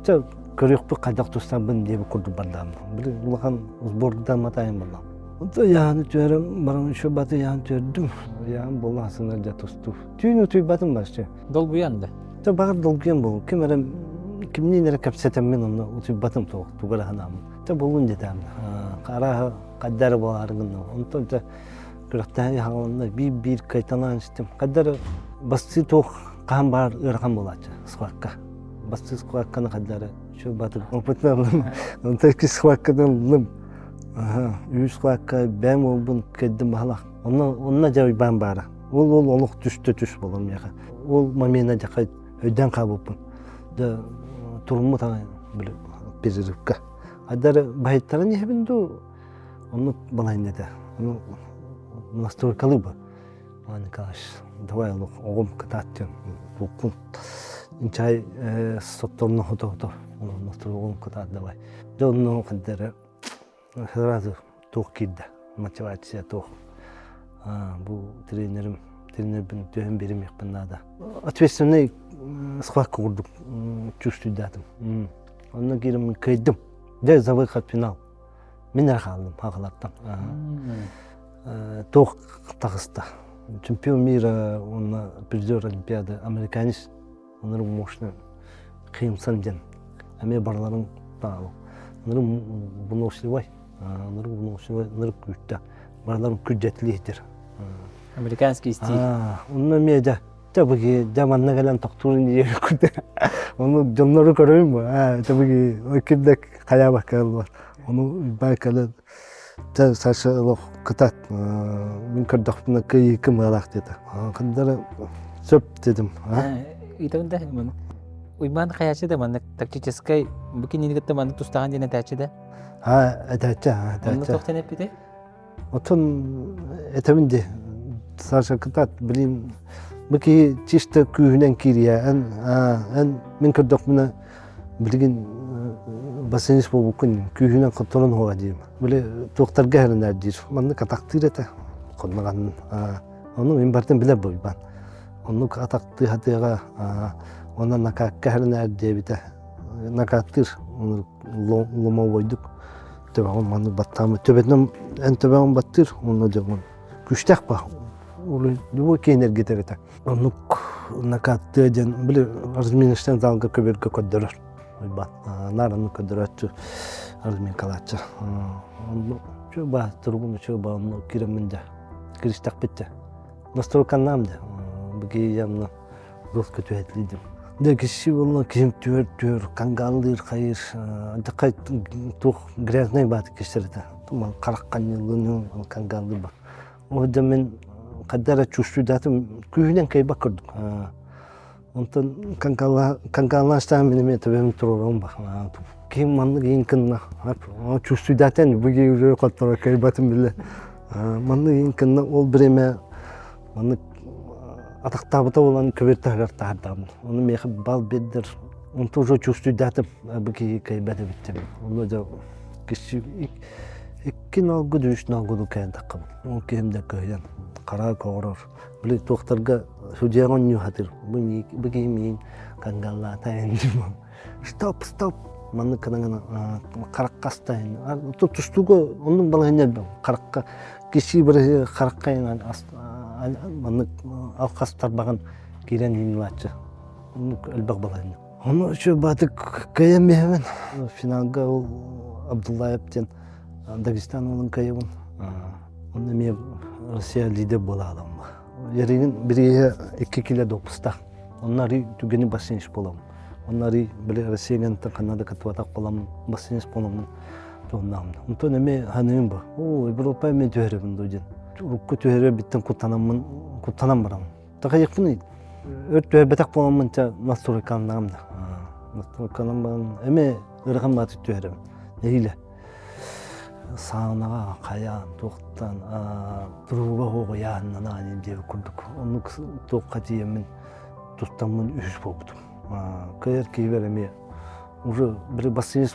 Чэ көрүөхпүт хайдах тустарбын диэбит курдук бардаам. Били улахан сбордаммат айан буолла. Онто яаны түөрем баран еще баты яан түөрдүм. Яан буолла хасынар дьа тустуу. Түүн утуйбатым вообще.
Долгуйан да?
Та баҕар долгуйан буолуо. Ким эрэ кимниин эрэ кэпсэтэммин онно утуйбатым туох тугу эрэ санааммын. Та буолун диэтээм. Арааһа хайдары буолаары гынным. Онтон та күрэхтэһэн хааланна биир-биир кайталаан истим. Хайдары бастыы туох хаһан баар ыарахан буолааччы схватка. Бастыы схватканы хайдары чу батыр опытын ыллым. Онтон иккис схватканы ыллым. Үс схватка бэм уолбун кэддим баһалах. Онно онно дьэ уйбаан баара. Ол ол олох түстэ түс буолар миэхэ. Ол момента дьэ өйдөөн хаалбыппын. Дьэ туруммут аҕай били перерывка. Айдары баһыйтаран иһэбин дуу, оннук балайын этэ. Ону настройкалыы бу. Иван Николаевич, давай олох оҕом кытаат диэн тууккун. Инчай сотторно хото-хото настрой оҕом кытаат давай. Дьэ онно хайдары Сразу туох киирдэ, мотивация туох. Бу тренерим, тренербин түһэн биэримиэхпин наада. Ответственный схватка курдук чувствуйдаатым. Онно киирим кыайдым. Дьэ за выход в финал. Мин эрэ хааллым хаалаттан. Туох таҕыста. Чемпион мира уонна призер Олимпиады американец Оннору мощно кыымсан диэн эмиэ барыларын таалу. Оннору выносливай, оннору выносливай, оннору күүтtä. Барыларын күрдьэтилиһитер.
Американский стиль.
Онно эмиэ дьэ дьэ дьэ манна кэлэн тохтуурун диир курдук. Ону дьоннору көрөйүм бу. Дьэ ким да хайаабакка ылбат. Ону бай кэлэн Дьэ, Саша олох кытаат, мин көрдөхпүнэ кыайыы кымыалаах диэтэ. Хандара сөп дедим.
Ыйтабын да Уйбаан хайааччы да маннык тактическай бу кинини кытта маннык тустаҕын диэн этээччи да?
А, этээччи, этээччи.
Онно туох диэн эппитэй?
Отон этэбин ди. Саша кытаат, блин, бу киһи чисто күүһүнэн киириэ. Эн, эн мин көрдөхпүнэ билигин бассейнист буолбуккун күүһүнэн хотторон уһуга диим. Били туохтарга эрэнэр диир. Маннык атахтыыр этэ. Хонноҕаннын. Ону мин бартын билэр буйбан. Оннук атахтыы хатыаҕа уонна накаакка эрэнэр диэбитэ. Накааттыыр ломовойдук төбөҕүн маннык баттааммыт. Төбөтүнэн эн төбөҕүн баттыыр уонна дьоҥун күүстээх ба. Любой киһини эргитэр этэ. Оннук накаттыа диэн били разминочнай залга көбүөргэ көрдөрөр Уйбаан. Наар оннук көрдөрөөччү разминкалааччы. Онну үчүгэй баа туругум үчүгэй баа онну киирэммин дьэ киристэхпит дьэ. Настройканнаам дьэ. Быгыы ямна жестко түһэтилидим. Дьэ киши буолла киһим түөр түөр кангаллыыр хайыр дьакай туох грязный баат кишер этэ. Харах ханньыллын кангаллыыр ба. Ол да мин хайда эрэ чувствуйдаатым күүһүнэн кыайбат курдук. Онтон канкаллаастаан мин эмиэ төбөм туруорум ба. Ким маннык иин кынна чувствуйдаатан бу уже хотторо кыайбатым биле. Маннык иин кынна ол биреме маннык атахтаабыта буолан көбүр таһыгар таһардаабын. Ону миэхэ бал биэрдэр. Онтон уже чувствуйдаатым бу киһи кыайбат эбит деп. Ону дьэ киши Икки налгы үс налгыны кээн таххабын. Ол киһим да кыһыйан, хара көҕөрөр. Били туохтарга судьяҕа онньуу хатыр. Бу бу киһи миин кангаллаата диим. Стоп, стоп! Маннык гынан харахха астайын. Тустууга оннук балаһыанньа элбэх. Харахха киши бир харахха маннык алхас тарбаҕын киирэн иинилааччы. Оннук элбэх балаһыанньа. Ону үчүгэй кыайан биһэбин. Финалга ол Абдуллаев диэн Дагестан уолун кыайабын. Онно эмиэ Россия лидер буола аламма. Яригин бирииһэ 2 кило допустаах. Онно арый түгэни бассейн буоламмын. Онно арый били Россиягантан ханна да кытыбатах буоламмын, бассейн буоламмын туһуннааммын. Онтон эмиэ ханыым ба. Оо, Европа эмиэ түһэрэбин дуу диэн. Урукку түһэрэ биттэн куттанаммын, куттанан бараммын. Такайыкпын. Өр түһэрбэтэх буоламмын ча настройкаланнаҕым да. Настройкаланан баран эмиэ ыарахан баҕайытык түһэрэбин. Нэһиилэ саунаҕа хайаан туохтан туруга оҕуйааннанаа диэбит курдук оннук туохха тиийэммин туттаммын үһүс буолбутум. Кыайар киһибэр эмиэ уже били бассейн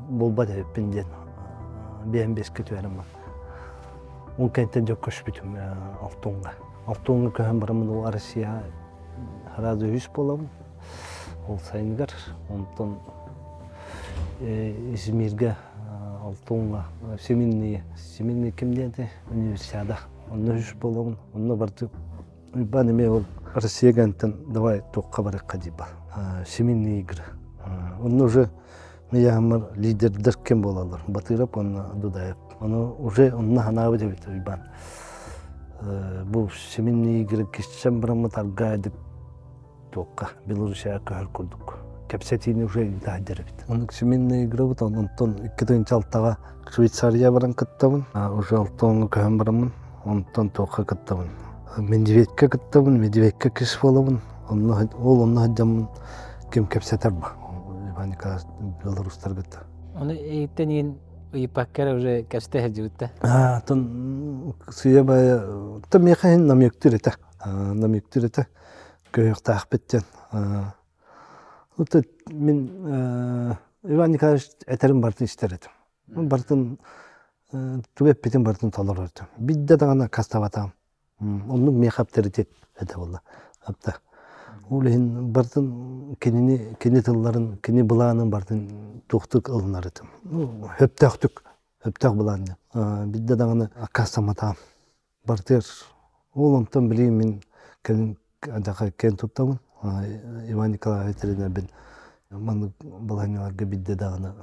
буолбат эбиппин диэн биэһин биэскэ түһэрим бар. Ол кэнниттэн дьэ көспүтүм Алтуҥҥа. Алтуҥҥа көһөн бараммын ол Россияҕа сразу үһүс буолабын. Ол сайыныгар онтон Измиргэ Алтуҥҥа Семенные Семенные ким диэн этэй универсиада. Онно үһүс буолабын. Онно барды Уйбаан эмиэ ол Россия гантан давай туохха барыахха диба. Семейные игры. Онно уже мияаммар лидердэр ким буолаллар? Батыров уонна Дудаев. Ону уже онно ханаабыт эбит Уйбаан. Бу семейные игры кисчэн бараммыт аргаа дип туохха Белоруссияҕа көһөр курдук. Кэпсэтиини уже ыытаайдар эбит. Оннук семейные играбыт онтон 2006-ҕа Швейцария баран кыттабын. Уже алтыҥҥа көһөн бараммын. Онтон туохха кыттабын. Медведька кыттабын, Медведька кис буолабын. Онно ол онно сылдьаммын ким кэпсэтэр ба. Иван Николаевич белорустар кытта.
Ону эйиттэн иин ыйыппакка эрэ уже кэпсэтэ сылдьыбыт
да. Тон сыйа бая та миэхэ иһин намектыр этэ. Намектыр этэ. Көһүөхтаахпыт диэн. Мин Иван Николаевич этэрин барытын истэр этим. Барытын тугу эппитин барытын толорор этим. Бидде даҕаны аккаастаабатаҕым. Оннук миэхэ авторитет этэ буолла. Апта. Ол иһин барытын кинини, кини тылларын, кини былаанын барытын туохтук ылынар этим. Ну, хөптөөхтүк, хөптөөх былаан диэн. Бидде даҕаны аккаастамматаҕым. Бартыар ол онтон билигин мин кэлин адьаха киэн туттабын. Иван Николаевич тренербин маннык балаһыанньаларга бидде даҕаны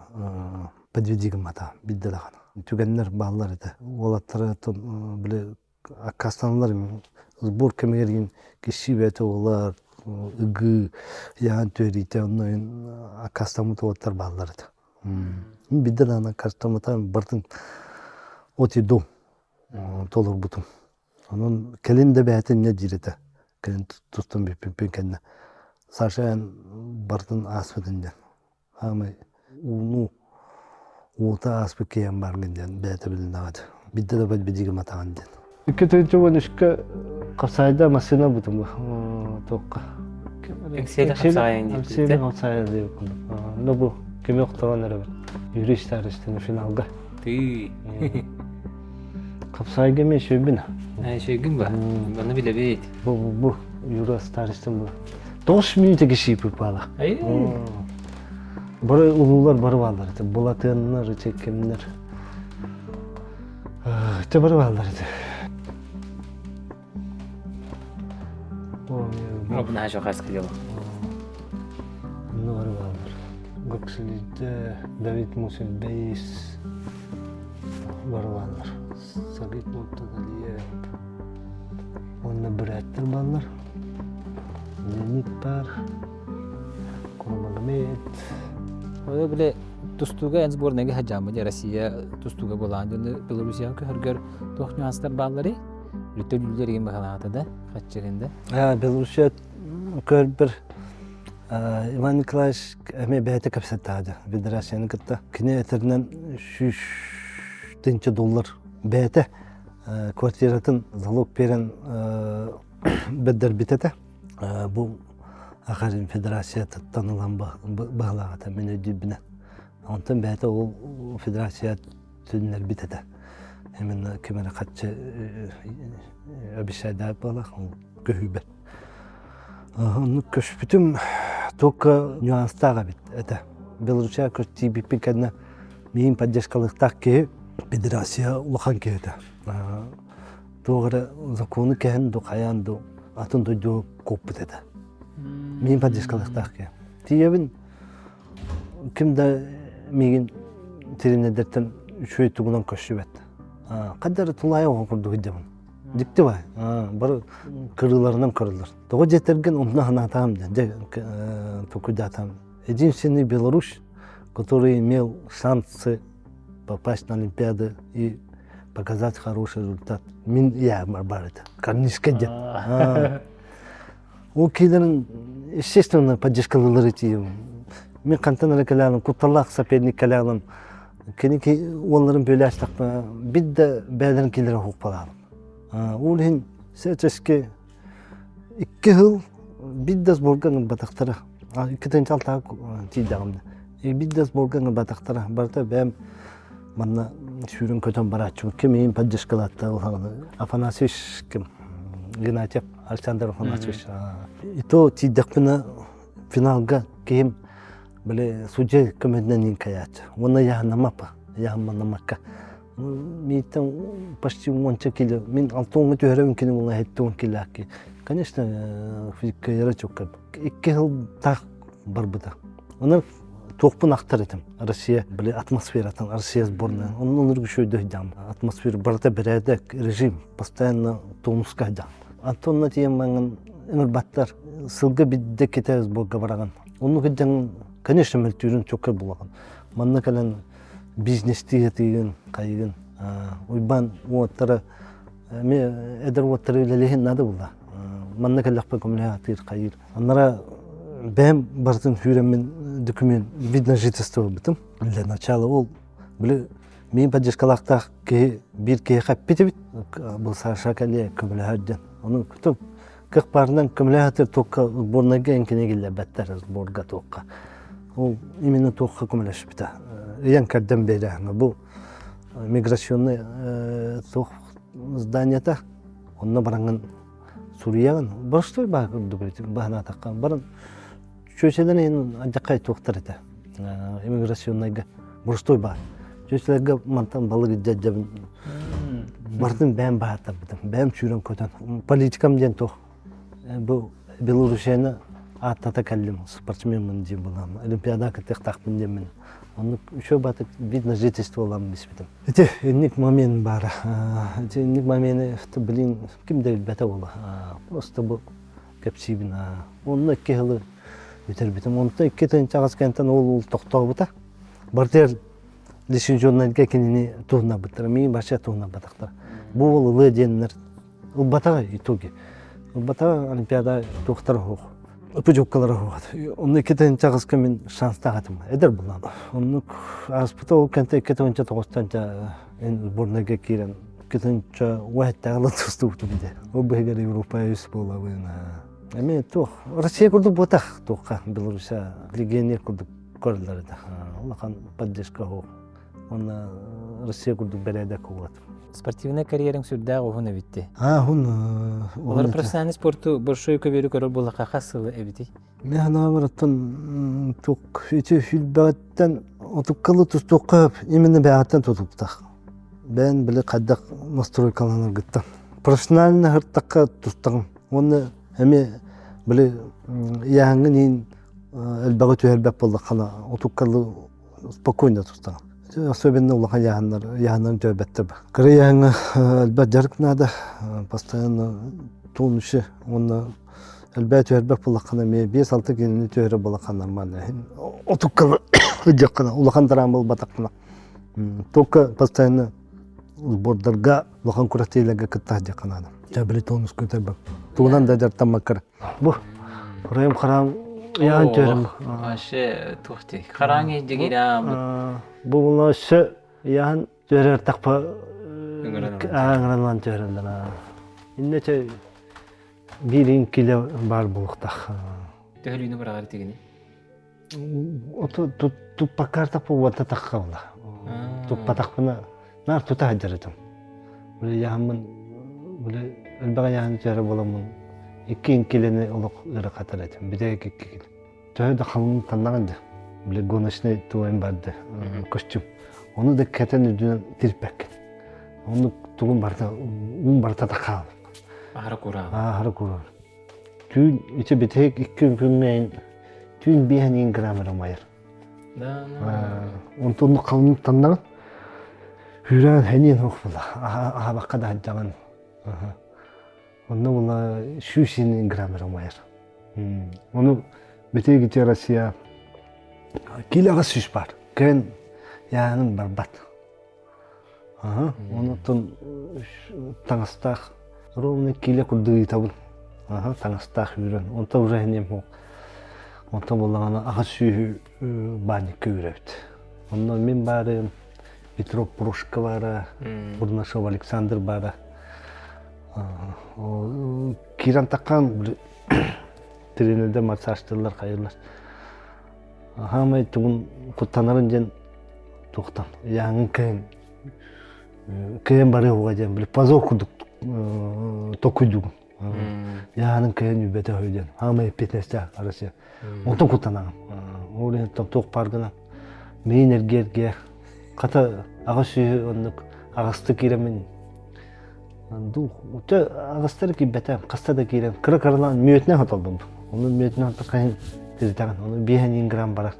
подведи гыммата бидде даҕаны. Түгэннэр бааллар этэ. Уолаттара били аккаастаналлар сбор кэмигэр иин киши бэйэтэ уолар ыгыы яан түөриитэ онно аккаастаммыт уолаттар бааллар этэ. Бидде даҕаны аккаастаммата бартын от и до толорбутум. Онон кэлин да бэйэтэ инньэ диир этэ. Кэлин тустан бүппүппүн кэннэ. Саша эн барытын ааспытын диэн. Хаамай ууну уута ааспыт киһи бааргын диэн бэйэтэ билиннэҕэ этэ. Бидде да бит диэн. 2 үскэ хапсаайда массыына бутум туохха.
Эҥсиэли хапсаайан диир.
Эҥсиэли хапсаайан диир. Ну бу кими охторон эрэ Юрий Старостин финалга.
Тыы.
Хапсаайга эмиэ үчүгүйбүн.
Үчүгүйгүн ба? Баны билэбит.
Бу бу бу Юра Старостин бу. 9 минута кишииппит баала. Бары улуулар бары бааллар этэ. Булатыаннар, чеккемнер. Те бары бааллар этэ.
Бу наша хаска дело.
Ну бары бааллар. Гоксилидзе, Давид Мусельбейс бары бааллар. Сагит Муртазалиев. Уонна бүрээттэр бааллар. Леонид бар. Курмагомед.
Ол бile тустууга эн сборныйга сылдьааммыт Россия тустууга буолаан дьону Белоруссияҕа көһөргөр туох нюанстар баалларый? Үлтө үлүлэр баһалаата да, хаччыгын да.
Белоруссия көрбөр Иван Николаевич эмиэ бэйэтэ кэпсэттэҕэ федерацияны кытта. Кини этэринэн сүүс тыһыынча доллар бэйэтэ квартиратын залог биэрэн бэрдэрбит этэ. Бу Ахарин федерациятыттан ылан баһылаах этэ мин өйдүүрбүнэн. Онтон бэйэтэ ол федерация түннэрбит этэ. Именно ким эрэ хаччы обещайдаат буолах, ол көһүүбэт. Оннук көспүтүм только нюанстаах эбит этэ. Белоруссия тиийбиппин кэннэ миин поддержкалыахтаах киһи федерация улахан киһи этэ. Туох эрэ закону кэһэн ду хайаан ду атын дойду куоппут этэ. Миин поддержкалыахтаах киһи. Тиийэбин ким да миигин тренердэртэн үчүгэй тугунан көрсүбэт. Хайда эрэ тулаайах оҕо курдук сылдьабын. Дьикти бай. Бары кырыыларынан көрөллөр. Тоҕо дьиэтэргин онно санаатаам диэн, дьэ толкуйдаатаам. Единственный Беларусь, который имел шансы попасть на Олимпиады и показать хороший результат. Мин я бар это. Корнишка диэн. Ол киилэрин естественно поддержкалыылар этиим. Мин хантан эрэ кэлэҕин кутталлаах соперник кэлэҕин кини уолларын бөлөөстөхпө бит да бээлэрин килэрэ хууппалаабын. Ол иһин сечески 2 жыл бит да сборга ылбатахтара. 2 6 тиийдэҕим да. Бит да сборга ылбатахтара. Барыта бэйэм манна сүүрэн көтөн барааччыбын. Ким иин поддержкалаатта Афанасьевич ким? Геннадьев Александр Афанасьевич. И то тиийдэхпинэ финалга киһим били судья көмөтүнэн иин кайааччы. Уонна яһанамапа, яһамманамакка. Мииттэн почти уонча кило. Мин алтыоҥҥа түһэрэ кини була 70 кило. Конечно, физика чукка. 2 жыл так барбыта. Онон туохпун ахтар этим. Россия били атмосфератын, Россия сборная. Онон үчүгэй Атмосфера барыта бэрээдэк, режим, постоянно тонуска дьаам. Антонна тиийэн маҥан ыҥырбаттар. Сылга бидде ките сборга бараҕын. Оннук дьаҥ, конечно, мөлтүүрүн чоккай булаҕын. Манна кэлэн бизнестии этигин, хайыгын. Уйбаан уоттара эми эдэр уоттары үлэлиһин надо була. Манна кэллэхпэ көмөлөһө атыыр хайыыр. Аннара бэйэм барытын сүүрэммин документ вид на жительство ылбытым. Для начала ол били миин поддержкалаахтаах киһи биир киһиэхэ эппит эбит. Бу Саша кэлиэ көмөлөһөр диэн. Ону кых баарынан көмөлөһө туохха сборнайга эҥкине киллэрбэттэр сборга туохха. Ол именно туохха көмөлөспүтэ. Ыйан кэрдэн биэрээҥҥэ бу миграционный туох зданиета онно бараҥҥын суруйаҕын. Боростуой баа курдук баһанаатахха баран чүөчэлэр иһин алдьархай туохтар этэ иммиграционнайга боростуой баар. Чүөчэлэргэ мантан балык дьадьабын бардым бэйэм баһааттарбытым бэйэм сүүрэн көтөн политикам диэн туох бу Белоруссияны ааттата кэллим спортсменмын диэн булам олимпиада кыттыахтаахпын диэммин оннук үчүгэй батык вид на жительство ылам испитим ити инник момент баара ити инник момены блин ким да билбэтэ буола просто бу кэпсиибин онно 2 сылы бүтэрбитим онтон 2 тыһыынча кэнтэн ол ол тохтообута барытыгар лицензионнайга кинини туһуннарбыттара миигин вообще туһуннарбатахтара бу уол ылыа диэннэр ылбатаҕа итоге ылбатаҕа олимпиада туохтара суох путевкалара суох онно 2 тыһыынча мин шанстаах этим эдэр булам оннук ааспыта ол кэнтэ 2 тыһыынча тоҕустан сборнайга киирэн 2 тыһыынча уһэттээҕи ылан тустубутум дии ол быһыгар Европа үс буолабын эми туох Россия курдук буотах туохха Белоруссия легионер курдук көрөллөр этэ улахан поддержка суох уонна Россия курдук бэрээдэк уот.
Спортивнай карьераҥ сүрдээх уһун эбитти.
А, уһун.
Олор профессиональный спорту большой көбүөрү көрөр буоллахха хас сылы эбитий?
Мен санаабар оттон тук ити сүлбэҕиттэн отуккалы тустуохха именно бэҕэттэн тутуктах. Бэйэн били хайдах настройкаланаргыттан. Профессионально хыртахха тустаҕын. Уонна эмиэ били ыйааһыҥҥын иһин элбэҕи түһэрбэт буоллаххына отуккалы спокойно тустаҕын. Особенно улахан ыйааһыннар ыйааһыннарын түһэрбэттэр. Кыра ыйааһыҥҥа элбэх дьарык наада, постоянно тонусе уонна элбэҕи түһэрбэт буоллаххына эмиэ 5-6 киилэни түһэрэр буоллаххына нормально. Отукканы ыдьаххына улахан травма ылбатаххына. Только постоянно сбордарга улахан күрэхтэһиилэргэ кытта сылдьыахха наада. Дьэ били тонус көтөрбөт. Тугунан да дьарыктаммаккар. Бу Райым хараам ыйаан түһэрим.
Вообще туох дии. Хараң иһдигирэм.
Бу була өссө ыйаан түһэрэр тахпа ыҥыран түһэрэллэр. Инне чэ биирин киле баар буолуохтаах.
Төһөлүүнү быраҕар тигини?
Оту туппаккаартахпа уонта таххалла. Туппатахпына наар тута сылдьар этим. Били яһаммын били элбэх яһан түһэрэ буоламмын 2 килени олох ыарахатар этим. Бүтэһик 2 кило. Төһө да халыҥ таннаҕын да били гоночный туойум барды костюм. Ону да кэтэн үрдүнэн тирпэккин. Оннук тугум барыта уум барыта да хаалар.
Аһара кураан.
Аһара кураан. Түүн ити бүтэһик 2 күҥҥэ түүн биэһэн грамм эрэ умайар. Онтон халыҥ таннаҕын Хүүрээн хэниэн суох була аһабакка да сылдьаҕын. Онно була 100 грамм эрэ умайар. Ону бүтэһик ити Россия килоҕа 100 бар. Кэлин яаным барбат. Онуттан таҥастаах ровно кило курдук ыытабын. Таҥастаах үүрэн. Онтон уже иһиниэм суох. Онтон буоллаҕына аҕыс сүүһү баанньыкка үүрэбит. Онно мин баарым, Петров Прошка баара, Бурнашов Александр баара. Киирэн таххан тренердэр массажтыыллар хайыыллар. Хаамай тугун куттанарын диэн туохтан яаҥын кыһын кыһын барыа уга диэн били позор курдук токуйдугун. Яаның кыһын үбэтэ үһү диэн хаамай эппиэтинэстээх Россия. Онтон куттанаҕын. Ол иһин туох баар гынан миин эргиэргэ хата аҕыс сүүһү оннук аҕысты киирэммин Дух, өтө аҕыстары киирбэтэ, хаста да киирэн, кыра-кыралаан мүөтүнэн хотоллум. Ону мүөтүнэн хотоххайын тиритаҕын, ону биэһэн грамм барар.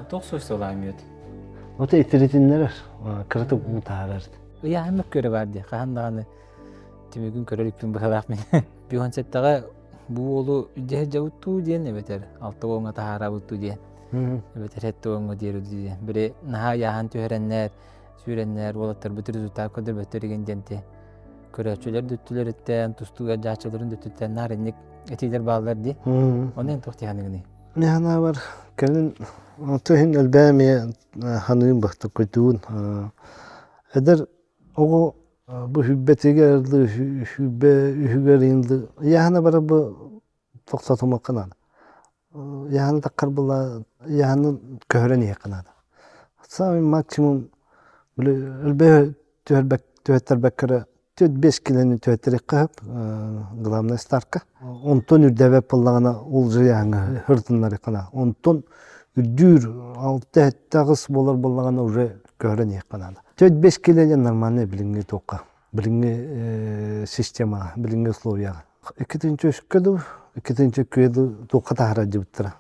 Туох суйсалаа мүөт?
Ото итиритиннэрэр, кыратык уу таһаарар.
Ыйааһын мөккүөрэ баар дии, хаһан даҕаны түмүгүн көрөр үппүн быһалаах мин. Биһон сэттэҕэ бу уолу илдьэ сылдьабыттуу диэн эбэтэр алта уоҥҥа таһаарабыттуу диэн эбэтэр сэттэ уоҥҥа диэри диэн. Били наһаа ыйааһын түһэрэннэр сүүрэннэр уолаттарбыт результат көрдөрбөттөр игин диэн көрөөччүлэр дүттүлэриттэн тустууга дьааччыларын дүттүттэн наар инник этиилэр бааллар дии. Оны эн туох тиһаныгыный?
Мин санаабар кэлин иһин элбээн эмиэ ханыым бахтыккытуун эдэр оҕо бу хүббэтигэр хүббэ үһүгэр ыйааһына бара бу тохтотумакка наада. Ыйааһыны таххар була ыйааһыны көһөрөн иһиэххэ наада. Самый максимум били элбэҕи түһэрбэк түһэттэрбэккэ эрэ 4-5 килоны түһэттэриэххэ сөп главная ставка. Онтон үрдээбэт буоллаҕына ол же ыйааһыҥҥа ырытыннарыахха наада. Онтон үрдүүр 6-7 буолар буоллаҕына уже көһөрөн иһиэххэ наада. 4-5 кило диэн нормальный билиҥҥи туохха билиҥҥи системаҕа билиҥҥи условияҕа. Иккитинчи өскө дуу, иккитинчи күө дуу туохха таһаарар дьыбыттара.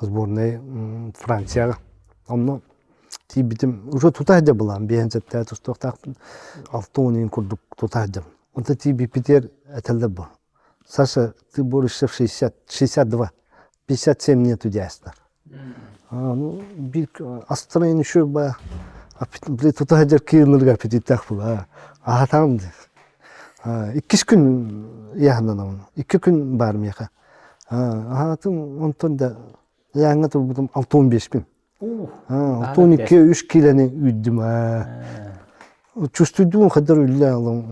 Сборнай Францияҕа. Онно тиийбитим уже тута сылдьа былаан биэһин сөптөөх тустуохтаахпын 60 курдук тута сылдьабын. Онто тиийбиппитигэр этэллэр бу. Саша, ты борешься в 60, 62, 57 нету дясно. Ну, биир астарайын еще ба били тута сылдьар киирнэргэ аппетиттаах була. Аһатаҕым дии. Иккис күн ыйааһыннанабын. Икки күн баар миэхэ. Аһаатым онтон да ыйааһыҥҥа турбутум 65-пин. 62 үс киилэни үүрдүм. Чувствуйдуун хаддар үллэ алым.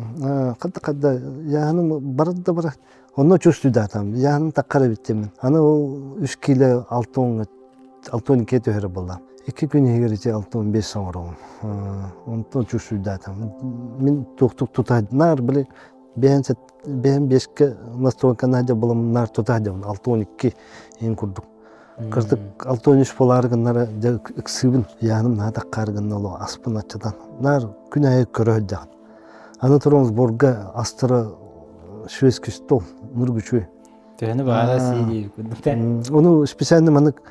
Хадда хадда яһаным барат да барат. Онно чувствуйдаатам. Яһаным таккар эбиттимин. Аны ол үс киилэ алты 62 түһэрэ буолла. Икки күн иһигэр ити 65 оҥоробун. Онтон чувствуйдаатам. Мин туохтук тута наар били бэһэн бэһэн биэскэ настройка надя булам наар тута дьабын 62 иин курдук. Кырдык 63 буолаары гыннара дьэ ыксыыбын, ыйааным наһаа таххаары гынна олох аспын аччатан. Наар күн аайы көрө сылдьаҕын. Аны туран сборга астара шведский стол, нургучуй.
Төһөнү баара сии курдук
Ону специально маннык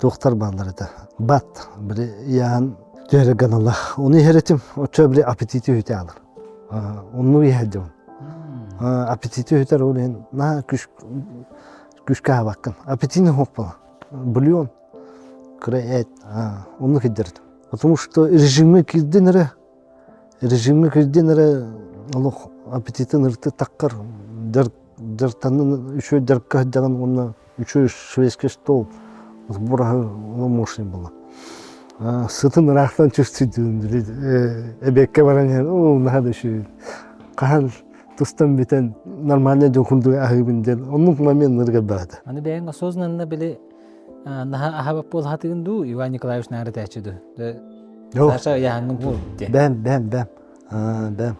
туохтар бааллар этэ. Бат, били ыйааһын түһэрэ ганалла. Ону иһэр этим, оччо били аппетити үтэ алар. Онну иһэрдим. Аппетити үтэр ол иһин наһаа күш күүскэ аһабаккын. Аппетитин суох буолар. Бульон, кыра эт, оннук кирдэрит. Потому что режимҥэ киирдин эрэ, режимҥэ киирдин эрэ олох аппетитин ырты таккар, дьартанын үчүгэй дьарыкка сылдьаҕын уонна үчүгэй шведский стол сбор аһы мощный буолла. Сытын ыраахтан чувствуйдуун эбиэккэ баран иһэн, оо, наһаа да үчүгэй. Хаһан тустан бүтэн нормально дьон курдук аһыыбын диэн оннук момент барата.
Аны бэйэҥ осознанно били наһаа аһабап буолхатыгын дуу Иван Николаевич наара этээччи дуу? Саша ыйааһыҥҥын бул диэн.
Бэм, бэм, бэм. Бэм.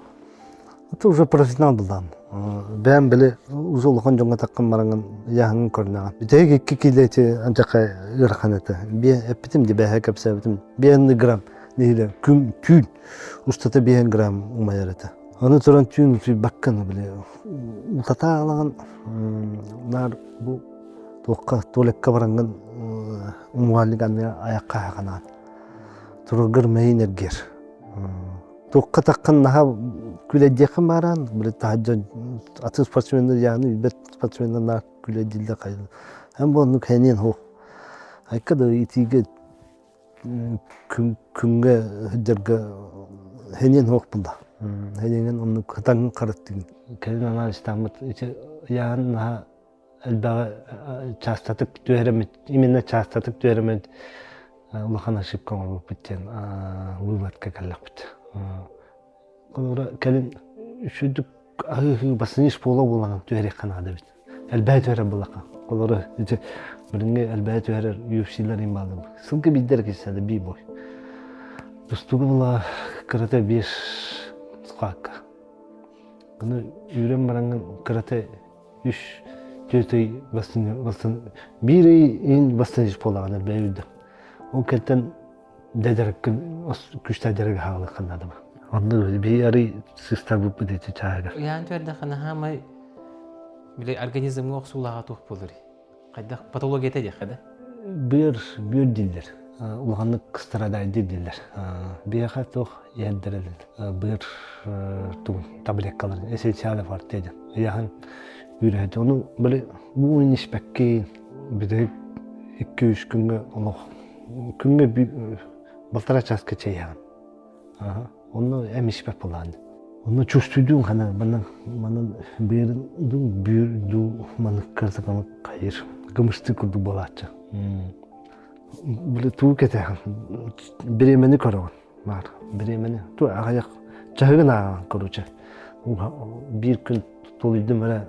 Это уже профессионал буллаам. Бэм били уже улахан дьоҥҥо таххан бараҥын ыйааһыҥҥын көрүнэҕин. Бүтэһик икки киилэ ити антаха ыарахан этэ. Биэ эппитим ди бэһэ кэпсээбитим. Биэнни грамм нэһилэ күн түүн устата биэн грамм умайар этэ. Аны туран түүн утуйбаккын били утатаалаҕын наар бу туохха туалекка бараҥҥын умуһааннык анныга айахха аһаҕанаан тураргар мэйин эргиэр. Туохха таххан наһаа күлэйдиэххин бааран били таһырдьа атын спортсменнар яаны билбэт спортсменнар наар күлэйдииллэр хайа эн бу оннук хэниэн суох. Айка да итиигэ күҥҥэ сылдьарга хэниэн суох буолла. Эйигин оннук хатаҥ харыттыгын. Кэлин анализтааммыт ити ыйааһын наһаа элбэҕи чаастатык түһэрэммит, именно чаастатык түһэрэммит улахан ошибка оҥорбуппут диэн выводка кэллэхпит. Холобура кэлин үчүгдүк аһыы бассыньыш буола буолаҕын түһэриэххэ наада эбит. Элбэҕи түһэрэр буоллахха. Холобура ити билиҥҥи элбэҕи түһэрэр UFC-лэр иһин бааллар. Сылгы биирдэр киирсэ да би-бой. Тустууга була кырата биир схватка. Аны үүрэн бараҥҥын кырата үс түөрт ый бастын биир ый иһин бастыньыш буолаҕын элбэҕи үүрдүм. Ол кэлтэн дьарыккын күүстээх дьарыгы хаалыаххын наада Онно биһи арый сыстарбыппыт ити чааһыгар.
Ыйаан түөрдэххинэ хаамай били организмҥа охсуулааҕа туох буоларый? Хайдах патологията диэххэ да?
Быар бүөр дииллэр. Улаханнык страдайдыр дииллэр. Биһиэхэ туох иһэрдэрэлэр быар тугун таблеткаларын эссенциальный форте диэн ыйааһын үүрэһэт. Ону били уу испэккин бүтэһик икки-үс күҥҥэ олох Күҥҥэ полтора часка чэйэҕин. Онно эм испэт буолаан. Онно чувствуйдуун хана манан манан быарын дуу бүүр дуу маны кырсаканы хайыр кымышты курдук буолааччы. Били туу кэтэһэн бириэмэни көрөҕүн баар бириэмэни ту аҕыйах чаһыгын ааҕан короче биир күн тулуйдум эрэ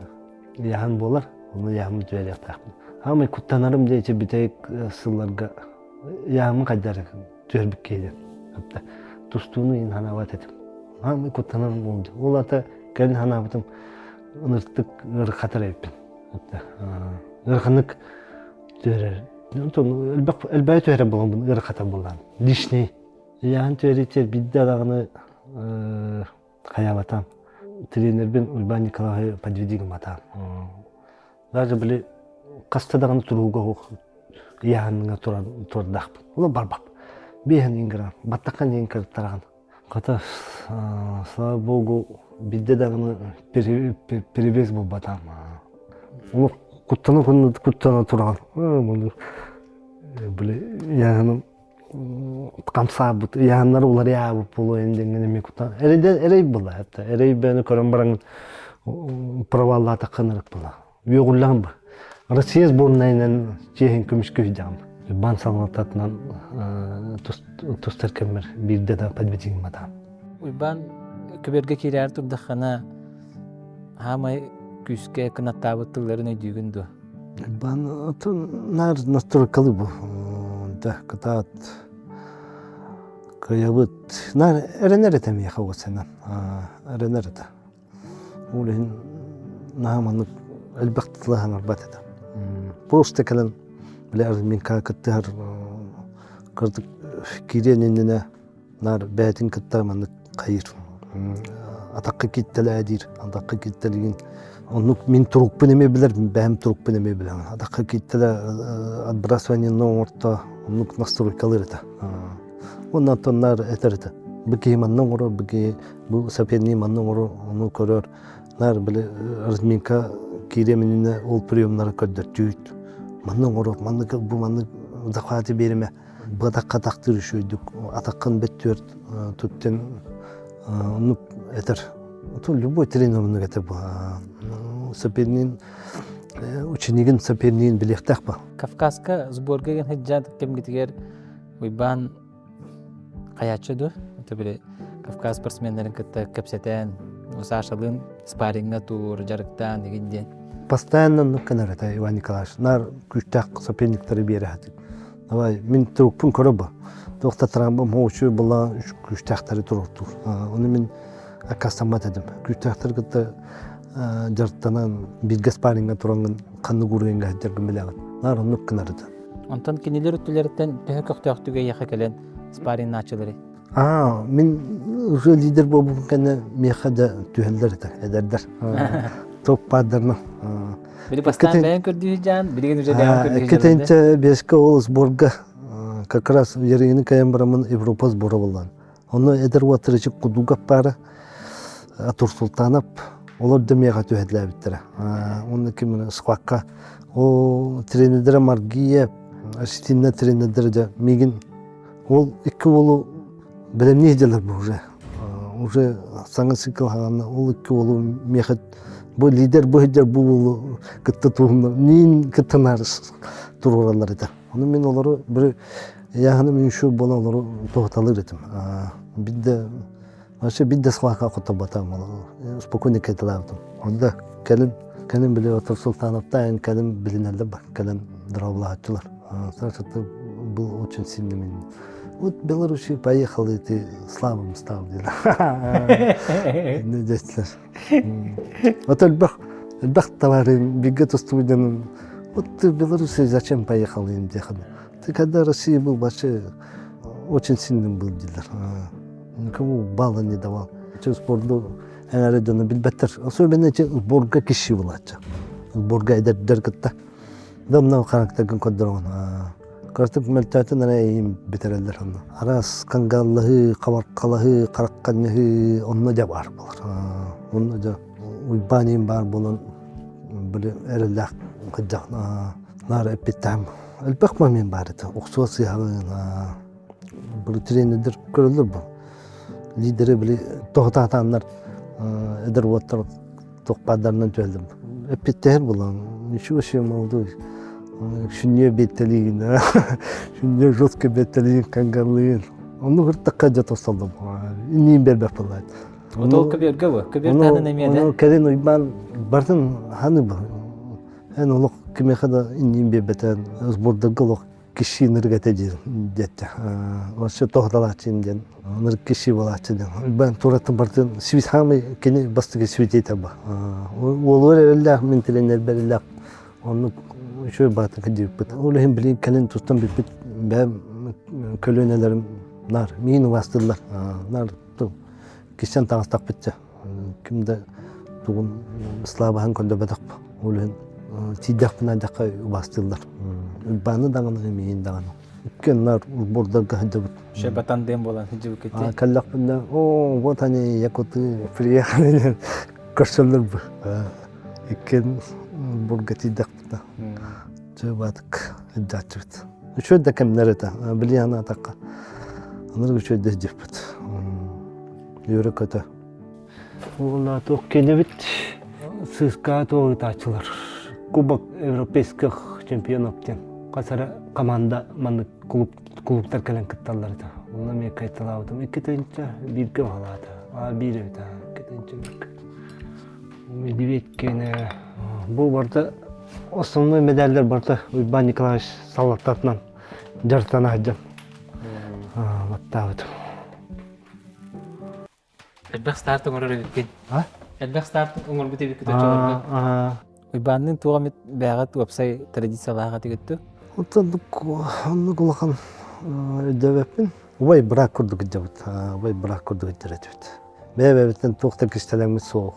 Яһан буолар, ону яһаммын түһэриэхтээхпин. Аамай куттанарым дьэ ити бүтэһик сылларга яһаммын хайдах эрэ түһэрбит киһи диэн. Тустууну иһин санаабат этим. Аамай куттанарым буолду. Ол ата кэлин санаабытым ыныртык ыарахатар эбиппин. Ыараханнык түһэрэр. Элбэх элбэҕи түһэрэр буоламмын ыарахатар буоллаҕым. Лишний. Яһан түһэриитигэр биирдэ даҕаны Хайаабатам. Тренербин Уйбаан Николаевы подведи гымматаам. Даже били хаста даҕаны турууга суох ыйааһыныҥа туран турдаахпын. Ону барбап. Биэһэн иҥгиран, баттаххан иҥ кыртараҕын. Хата, слава богу, биирдэ даҕаны перевес буолбатаам. Ону куттана куттана тураҕын. Били ыйааһыным хамсаабыт ыйааннар уларыйаабыт буолуо диэҥҥин эмиэ куттан эрэй була это эрэй бэйэни көрөн баран проваллаатаххын ырык була үөҕүллэҕин ба Россия сборнайынан чиэһин көмүскүү сылдьаҕын бан салалтатынан тустар кэммэр биирдэ да подведение матаам
Уйбаан көбүөргэ киирээр турдаххына хаамай күүскэ кынаттаабыт тылларын өйдүүгүн дуо
Бан наар настройкалы бу. Да, кытаат кыайабыт. Наар эрэнэр этэ миэхэ уосанан. Эрэнэр этэ. Ол иһин наһаа маннык элбэх тыла хаҥарбат этэ. Просто кэлэн били разминка кыттыһар кырдык киириэн иннинэ наар бэйэтин кытта маннык хайыр атахха киттэлээ диир атахха киттэлигин оннук мин турукпун эмиэ билэр бэйэм турукпун эмиэ билэм атахха киттэлэ отбрасывание оҥорто оннук настройкалыыр этэ уонна оттон наар этэр этэ бу киһи манна оҥорор бу киһи бу соперник манна оҥорор ону көрөр наар били разминка киириэм иннинэ ол приемнары көрдөртүүт манна оҥорор маннык бу маннык захваты биэримэ Быатахха атахтыыр үчүгэйдик атаххын бэттүөр туттен оннук этэр. Любой тренер оннук этэр бу. Сопернигин ученигин сопернигин билиэхтээх ба.
Кавказка сборга ген сылдьан кэмгитигэр Уйбаан хайааччы дуо? Это били Кавказ спортсменнарын кытта кэпсэтэн, Сашалыын спарриҥҥа тур, дьарыктаан игин диэн.
Постоянно оннук гынар этэ Иван Николаевич. Наар күүстээх соперниктары биэрэ сатыыр. Давай, мин турукпун көрө бу. Туох да трамбам хоочу була күүстээхтэри туруортуур. Ону мин аккаастаммат этим. Күүстээхтэр кытта дьарыктанан бииргэ спарриҥҥа тураҥҥын ханнык уровеньга сылдьаргын билэҕин. Наар оннук гынар этэ.
Онтон кинилэр өттүлэриттэн төһө көхтөөхтүк эйиэхэ кэлэн спарриҥнааччылары?
Аа, мин уже лидер буолбуппун кэннэ миэхэ да түһэллэр этэ, эдэрдэр. Топ паардарынан.
Били бастаан бэйэн көрдүү сылдьаан, билигин уже бэйэн көрдүү
Иккитинче беске ол сборга как раз Ярыгины кайан барамын Европа сбора боллан. Онно эдэр уоттар кудугап пара Турсултанов олор да миэхэ түһэдлээбиттэрэ. Онно ким схватка о тренердere Маргиев, Осетинна тренердere да мигин ол икки уолу бэлэмнии сылдьаллар бу уже. Уже саҥа цикл хаҕанна ол икки уолу миэхэ бу лидер бу сылдьар бу уолу кытта туһунна миин кытта наар туруораллар этэ. Ону мин олору бир яһаным еще буолан олору тоһуталыыр этим. Бидде вообще бидде схватка хоттобатам спокойно кетилаабытым. Онда кэлин кэлин били Отор Султановтаан кэлин билинэллэр бар кэлин дорообулаһаччылар. Саша ты был очень сильным. Вот Белоруссию поехал, и ты слабым стал. Дестлер. Вот элбэх элбэх товарым бигэ тустубуден вот ты в Белоруссию зачем поехал им дехали. Ты когда в России был вообще очень сильным был дилер. Никому балла не давал. Че спорду эҥэрэ дьоно билбэттэр. Особенно эти сборга киши булааччы. Сборга эдэрдэр кытта. Домно характергын көрдөрөҕүн. Кыртык мөлтөөтүн эрэ эйим бүтэрэллэр онно. Араас кангаллаһыы, хабаркалаһыы, харакканньаһыы онно дьэ баар буолар. Онно дьэ Уйбаан иин баар буолан били эрэллээх кырдьах наар эппиттэһим. Элбэх момент баар этэ. Охсуо сыыһалыын били тренердэр көрөллөр бу. Лидери били тоһутаатааннар эдэр уоттар туохпаардарынан түһэллэр. Эппиттэһэр буолан, ничего себе молодой. Сүнньүө биэттэлиигин, сүнньүө жестко биэттэлиигин, кангарлыгын. Онну кыртакка дьэ тостоллом. Инниин бербэт буоллаат.
Ол көбүөргө бу. Көбүөр таһынан эмиэ да.
Кэлин Уйбаан бартын ханы бу. Эн олох кимиэхэ да инниин биэрбэтэн сбордарга олох киши ныргата диэтте. Вообще тоһдалааччын диэн ныр киши буолааччы диэн. Уйбаан тураттан бартын свит хаамай кини бастакы свидетель ба. Уолугар эрэллээх мин тренербэр эрэллээх оннук үчүгэй баатыка диэбиппит. Ол иһин билигин кэлин тустан бүппүт бэйэм көлүөнэлэрим наар миин убаастыыллар. Наар киссэн таҥастахпытча ким да тугун слабаһын көрдөбөтөх ол иһин тиийдэхпинэ ардахха убаастыыллар. Уйбааны даҕаны миин даҕаны. Иккиэн наар сбордарга сылдьабыт.
Шебатан диэн буолан сылдьыбыккыт
Кэллэхпинэ, о, вот они, якуты, приехали көрсөллөр бу. Иккиэн бурга тиийдэхпитинэ. Чөбатык илдьааччыбыт. Үчүгэй да кэмнэр этэ. Били анаатахха анырык үчүгэй да диэппит. Үөрэ-көтө.
Уонна туох кэнэбит ЦСКА туох Кубок европейских чемпионов диэн хас эрэ команда маннык клуб клубтар кэлэн кытталлар этэ. Онно эмиэ кайталаабытым. Икки бииргэ баҕалаата. А биир эбит икки бииргэ.
Медведькине бу барыта основной медаллар барыта Уйбаан Николаевич салалтатынан дьарыктана сылдьан баттаабытым.
Элбэх старт оҥорор эбиккин. Элбэх старт оҥорбут эбиккит оччолорго. Уйбаанныын туох эмит бэйэҕит уопсай традициялаах этигит
Оннук оннук улахан өйдөөбөппүн. Убай быраак курдук илдьэбит. Убай быраак курдук илдьэр этибит. Бэйэ-бэйэбиттэн туох да кистэлэҥмит суох.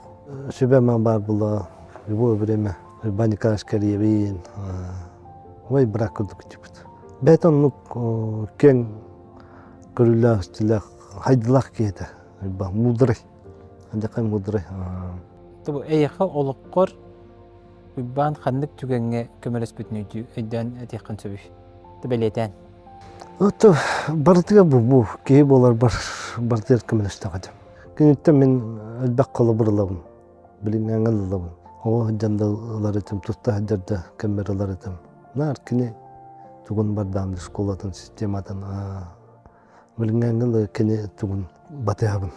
Сүбэ-ама баар буолла любое время Уйбаан Николаевич кэрийэбин. Убай быраак курдук илдьибит. Бэйэтэ оннук киэҥ көрүүлээх, истилээх, хайдылаах киһи этэ. Мудрый. Андакай мудрый.
Бу эйиэхэ олоххор Уйбаан ханнык түгэҥҥэ көмөлөспүтүн өйдөөн этиэххин сөбүй? Бэлиэтээн.
Ото барытыгар бу бу киһи буолар бар барытыгар көмөлөстөх этим. Киниттэн мин элбэх холобур ылабын. Билиҥҥэ ылабын. Оҕо сылдьан да ылар этим, туста сылдьар да кэммэр ылар этим. Наар кини тугун бардаамды школатын систематын билиҥҥэ кини тугун батыһабын.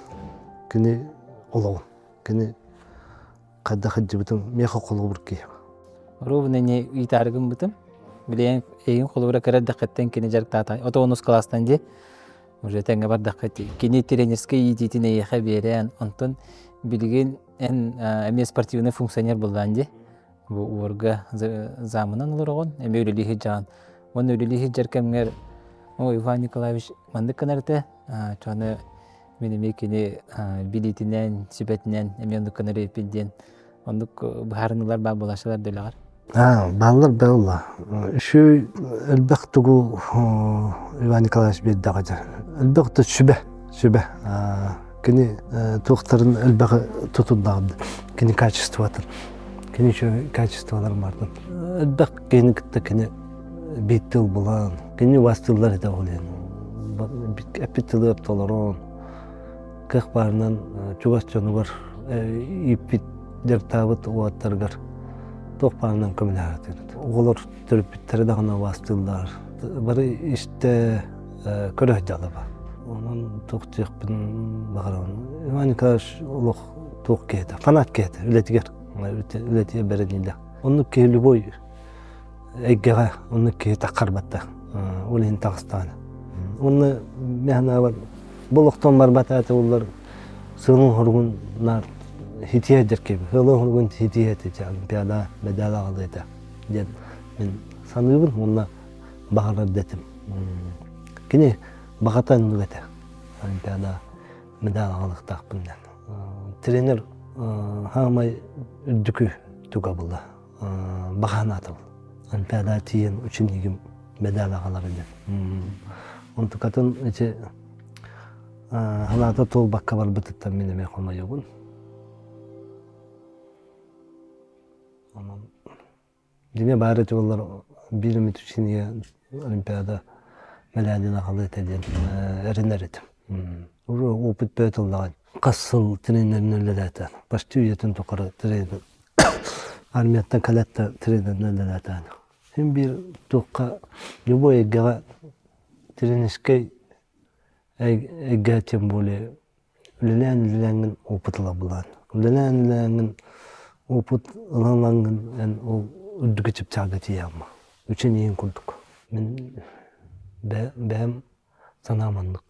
Кини олоҕун. Кини хайдах сылдьыбытын миэхэ холобур киһи.
Ровно не ыйтаары гыммытым. Билигин эйигин холобура кыра эрдэххиттэн кини дьарыктаата. Ото онус кылаастан дии. Уже тэҥҥэ бардахха кини тренерскэй иитиитин эйиэхэ биэрэн, онтон билигин эн эмиэ спортивный функционер буоллаан дии. Бу уорга замынан олороҕун, эмиэ үлэлии сылдьаҕын. Уонна үлэлии сылдьар кэмҥэр о Иван Николаевич маннык гынар этэ, чону мин эмиэ кини билиитинэн, сүбэтинэн эмиэ оннук гынар эбиппин диэн оннук быһаарыныылар баар буолааччылар да үлэҕэр.
Бааллар баалла. Үчүгэй элбэх тугу Иван Николаевич биэрдэҕэ дьэ. Элбэх да сүбэ, сүбэ. Кини туохтарын элбэҕи тутуннаҕым. Кини качествотын. Кини үчүгэй качестволарын бардын. Элбэх киһини кытта кини биир тыл булан, кини убаастыыллар этэ ол иһин. Эппит тылыгар толорон. Кыах баарынан чугас дьонугар ииппит, дьарыктаабыт уолаттарыгар туох баарынан көмөлөһөр. Оҕолор төрөппүттэрэ даҕаны убаастыыллар. Бары истэ көрө сылдьаллар. Онон туох диэхпин баҕарабын. Иван Николаевич олох туох киһитэ, фанат киһитэ үлэтигэр, үлэтигэр бэриниилээх. Оннук киһи любой эйгэҕэ оннук киһи таххарбатта. Ол иһин таҕыстаҕына. Уонна мин санаабар бу олохтон барбата этэ сылын хоругун наар хитиэ дьэркэби. Сылын хоругун хитиэ этэ олимпиада медаль аҕалыа этэ диэн мин саныыбын уонна баҕарар да этим. Кини баҕата оннук этэ. Олимпиада медаль аҕалыахтаахпын диэн. Тренер хаамай үрдүкү туга буолла. Баҕа санаата буолла. Олимпиада тиийэн ученигим медаль аҕалар диэн. Онтукатын ити санаата туолбакка барбытыттан мин эмиэ хомойобун. Онон Дьиҥэ баар этэ буоллар биир эмит учение Олимпиада мэлээнин аҕалыа этэ диэн эрэнэр этим. Уже опыт бөҕө тыллаҕын. Хас сыл тренеринэн үлэлээтэ. Почти үйэтин тухары тренер. Армияттан кэлээт да тренеринэн үлэлээтэ. Син биир туохха любой эйгэҕэ тренерскэй эйгэ тем более Үлэлээн-үлэлээҥҥин опыт ылабылаан. Үлэлээн-үлэлээҥҥин опыт ылан-ылаҥҥын эн ол үрдүкү чыпчаалга тиийэҕин. Үчүн курдук. Мин бэйэм санаам оннук.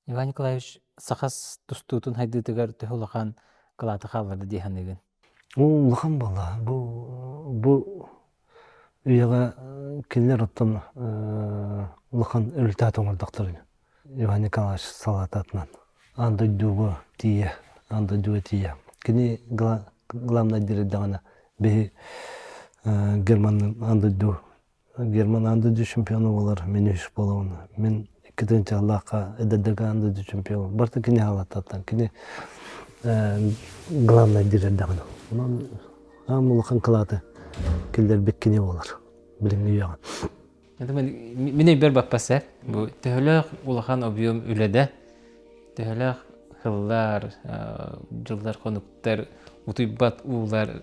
Иван Николаевич саха тустуутун хайдыытыгар төһө улахан кылааты хаалларда дии саныыгын?
Улахан буолла. Бу бу үйэҕэ кинилэр оттон улахан результат оҥордохтор ини. Иван Николаевич салаататынан аан дойдуга тиийэ, аан дойдуга тиийэ. Кини главнай диридэҕинэ биһи Германныын аан дойду Герман аан дойду чемпиона буолар, мин үһүс буолабын. Мин икки тыһыынчалаахха эдэрдэргэ аан дойду чемпиона. Барыта кини хаалаттаттан. Кини главнай диридэҕинэ. Онон аан улахан кылааты киллэрбит кини буолар билиҥҥи үйэҕэ.
Мин өйбөр баппас ээ. Бу төһөлөөх улахан объем үлэдэ, төһөлөөх сыллар, дьыллар, хонуктар, утуйбат уулар,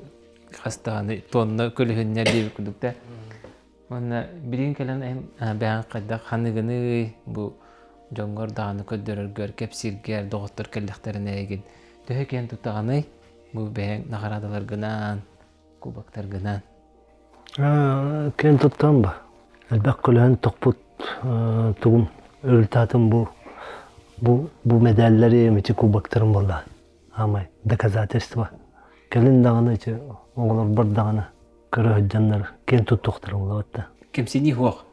хас даҕаны тонна көлөһүннэр диэбит курдук да. Уонна билигин кэлэн бэйэҥ хайдах ханыгыный бу дьоҥҥор даҕаны көрдөрөргөр, кэпсииргэр, доҕоттор кэллэхтэринэ эйигин төһө киэн туттаҕыный бу бэйэҥ наҕараадаларгынан, кубоктаргынан?
Киэн туттан ба. Элбэх көлөһөн тохпут тугум результатым бу бу бу медаллэри ити кубоктарым буолла. Аамай доказательство. Кэлин даҕаны ити оҕолорбор даҕаны көрө сылдьаннар киэн туттуохтара буолуо
Кэмсинии суох.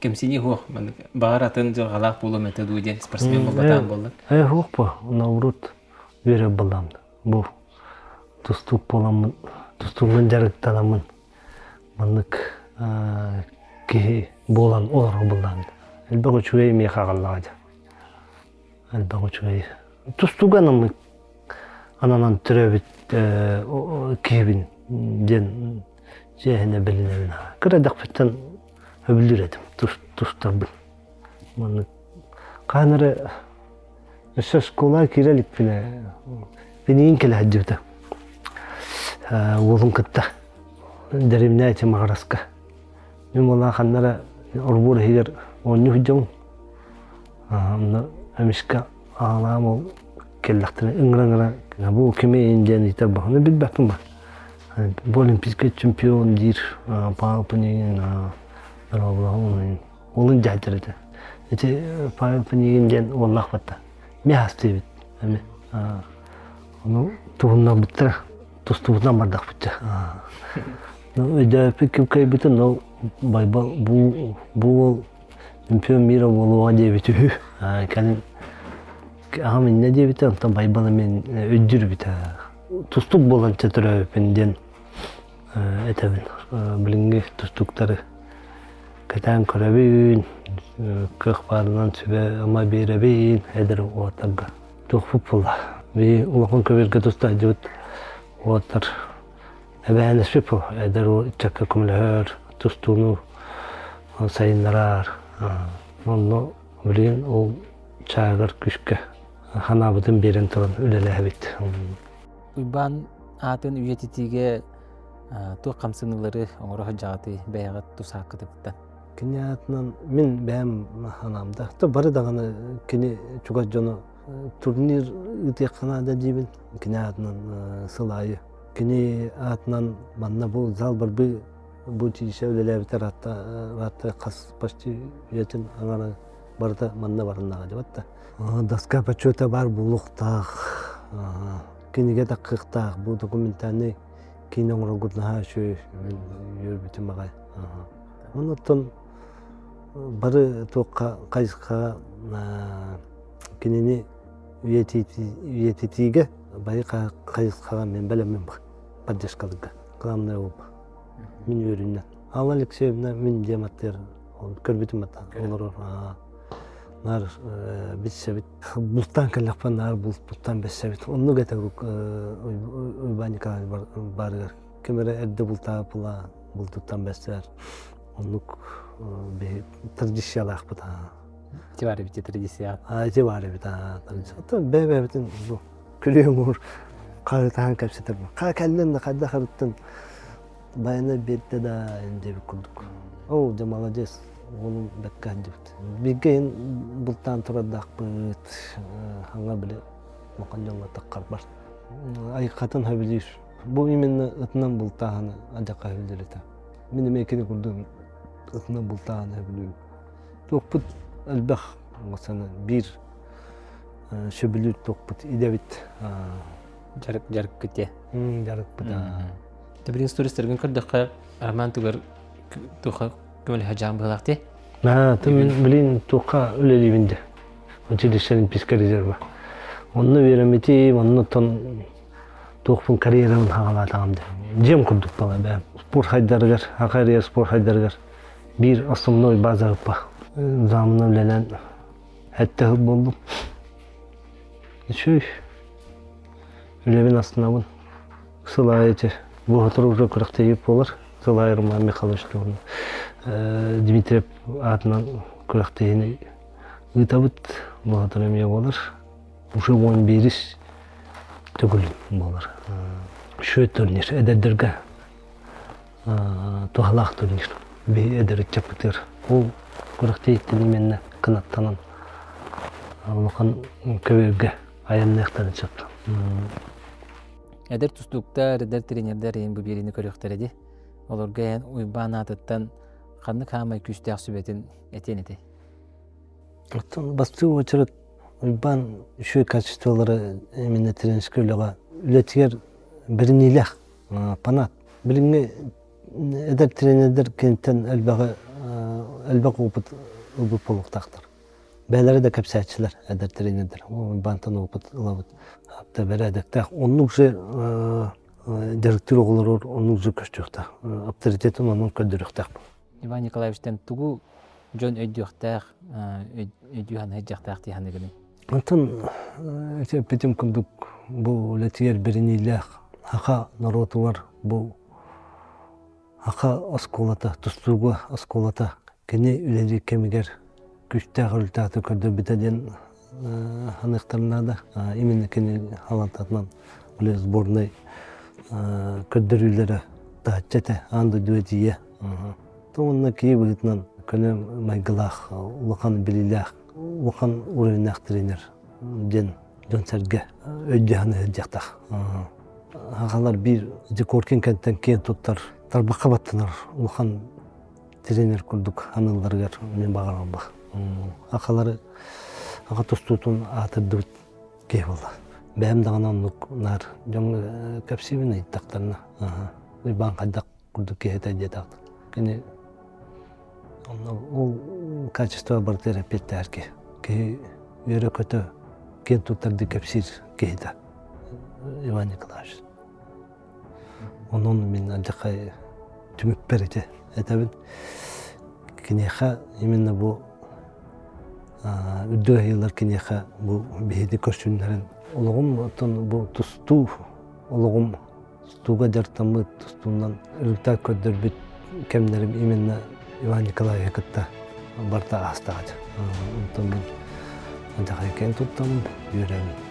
Кэмсинии суох. Баҕар атын дьылҕалаах буолуом этэ дуу диэн спортсмен буолбатаан буоллар.
Э суох бу. Наоборот үөрэр буоллаам. Бу тустуук буоламмын, тустуунан дьарыктанаммын маннык киһи буолан олорор буоллаҕым. Элбэх үчүгэй миэхэ аҕаллаҕа дьэ. Элбэх үчүгэй. Тустууга анаммыт ананан төрөөбүт киһибин диэн чиэһинэ билинэбин. Кыра эрдэхпиттэн сөбүлүүр этим тустарбын. Маннык хаһан эрэ Өссө оскуолаҕа киирэ иликпинэ пиниин кэлэ сылдьыбыта. Уолун кытта дэриэбинэ ити Маҕараска. Мин буоллаҕа ханна эрэ орбуор иһигэр оонньуу сылдьабын. Онно эмискэ аҕалаам ол кэллэхтэринэ ыҥыра-ыҥыра бу кимий диэн ыйытар баҕаны билбэппин ба. Бу олимпийскай чемпион диир Павел Пинигин Уолун дьаһайдар этэ. Ити Павел Пинигин диэн уоллаах батта. Ми хастыыбыт эми. Ону туһуннарбыттара тустубутунан бардахпытча. Ну өйдөөппүт ким кыайбытын, но Байбал бу бу уол чемпион мира буолуоҕа диэбит үһү. Кэлин аҕам иннэ диэбитэ, онтон Байбал эмиэ өйдүүр эбит. Тустук буолан төрөөбүппүн диэн этэбин. Билиҥҥи тустууктары кэтээн көрөбүн, кыах баарынан сүбэ-ама биэрэбин эдэр уолаттарга. Туохпут буолла? Биһи улахан көбүөргэ туста сылдьыбыт уолаттар эбээһинэспит бу эдэр ыччакка көмөлөһөр, тустууну сайыннарар. Онно билигин ол чааһыгар күүскэ.
Ханаабытын биэрэн туран үлэлээбит.
Уйбаан аатын үйэтитиигэ туох хамсаныылары оҥоро сылдьаҕытый бэйэҕит тус ааккытыттан?
Кини аатынан мин бэйэм санаамда. То бары даҕаны кини чугас дьоно турнир ыытыахха наада диибин. Кини аатынан сыл аайы. Кини аатынан манна бу зал барбы бу училище үлэлээбитэ ыраатта хас почти үйэтин аҥара барыта манна барыннаҕа дебатта.
Доска почета баар буолуохтаах, кинигэ таххыахтаах, бу документальный киинэ оҥороргут наһаа үчүгэй, мин үөрбүтүм аҕай. Оннуттан бары туохха хайысхаҕа кинини үйэтитиигэ бары хайысхаҕа мен бэлэммин поддержкалыырга. Главное ол мин үөрүннэн. Алла Алексеевна мин диэм аттыгар көрбүтүм олорор. Наар билсэбит. Бултаан кэллэхпин наар бултаан бэссэбит. Оннук этэ Уйбаан Николаевич барыгар. Ким эрэ эрдэ бултаабыла бултуттан бэссээр. Оннук традициялаахпыт.
Ити бар эбит традиция.
Ити бар эбит. Оттон бэйэ-бэйэбитин күлүөҥ хаһыытаһан кэпсэтэр. Ха кэллин да хайдах арыттын Байана биэрдэ да диэбит курдук. Оо, дьэ молодец, уолум бэккэ сылдьыбыт. Бииргэ иһин бултаан турардаахпыт, хаҥа били улахан дьоҥҥо таххарбар.
Айыккатын сөбүлүүр. Бу именно ытынан бултааһыны адьака сөбүлүүр этэ. Мин эмиэ кини курдук ытынан бултааһыны сөбүлүүбүн. Туохпут элбэх, биир сөбүлүүр туохпут идэбит.
Дьарык дьарыкпыт дии.
Дьарыкпыт.
Билигин туристаргын көрдөххө, Роман тугар туха көмөлөһө дьаам быһылаах дии.
Аа, мин билин туохха үлэлиибин де. Училище Олимпийскай резерва. Онно үөрэммитим, оннуттан туохпун карьерабын хаҕалаатаҕым де. Дьиэм курдук бала бэйэм. Спорт хайдарыгар, Хакария спорт хайдарыгар биир основной база ыппа. Замына үлэлээн этте болдум. Үчүгэй. Үлэбин астынабын. Сыл аайы ити бу сотору уже күрэхтэһии буолар. Сыл аайы Роман Михайлович туһунан Дмитриев аатынан күрэхтэһиини ыытабыт. Бу сотору эмиэ буолар. Уже 11 төгүл буолар. Үчүгэй турнир эдэрдэргэ туһалаах турнир. Биһи эдэр ыччаппытыгар ол күрэхтэһииттэн именно кынаттанан улахан көбүөргэ айанныахтарын сөп.
Эдэр тустууктар, эдэр тренердэр эн бу биэриини көрүөхтэрэ дии. Олорго эн Уйбаан аатыттан ханнык хаамай күүстээх сүбэтин этиэн этэй?
Оттон бастакы уочарат Уйбаан үчүгэй качестволара именно тренерскэй үлэҕэ үлэтигэр бэриниилээх фанат. Билиҥҥи эдэр тренердэр киниттэн элбэҕи элбэх опыт ылбыт буолуохтаахтар. Бэйэлэрэ да кэпсээччилэр, эдэр тренердэр. Уйбаантан опыт ылабыт. Бэрээдэктээх. Оннук же дьарыктыыр оҕолору оннук же көстүөхтээх. Авторитетын онон көрдөрүөхтээх.
Иван Николаевичтан тугу дьон өйдүөхтээх, өйдүү саныһыдьахтаах дии саныгыный?
Онтон ити эппитим курдук бу үлэтигэр бэриниилээх саха норуотугар бу Саха оскуолата, тустууга оскуолата кини үлэлиир кэмигэр күүстээх результаты көрдөрбүтэ диэн саныахтарын наада. Именно кини салалтатынан били сборнай көрдөрүүлэрэ таһыччы этэ, аан дойдуга тиийэ. Уонна киһи быһыытынан көнө майгылаах, улахан билиилээх, улахан уровеннаах тренер диэн дьон-сэргэ өйдөһөн сылдьыахтаах.
Сахалар биир Декоркин кэнтэн киэн туттар, тарбахха баттанар улахан тренер курдук аныылларыгар мин баҕарабын. Сахалары аҕа тустуутун аатырдыбыт киһи буолла. Бэйэм даҕаны оннук наар дьоҥҥо кэпсиибин ыйыттахтарына Уйбаан хайдах курдук киһи этэ диэтэхтэр. Кини онно ол качество барытыгар эппиэттэһэр киһи. Киһи үөрэ-көтө киэн туттардыы кэпсиир киһитэ Иван Николаевич. Онон мин алдьархай түмүкпэр ити этэбин. Киниэхэ именно бу үрдүк айыылар киниэхэ бу биһиги көрсүннэрин олоҕум оттон бу тустуу олоҕум тустууга дьарыктаммыт, тустуунан результат көрдөрбүт кэмнэрим именно Иван Николаевиһы кытта барыта аастаҕа. Онтон мин Дьахайкэн туттаммын, үөрэбин.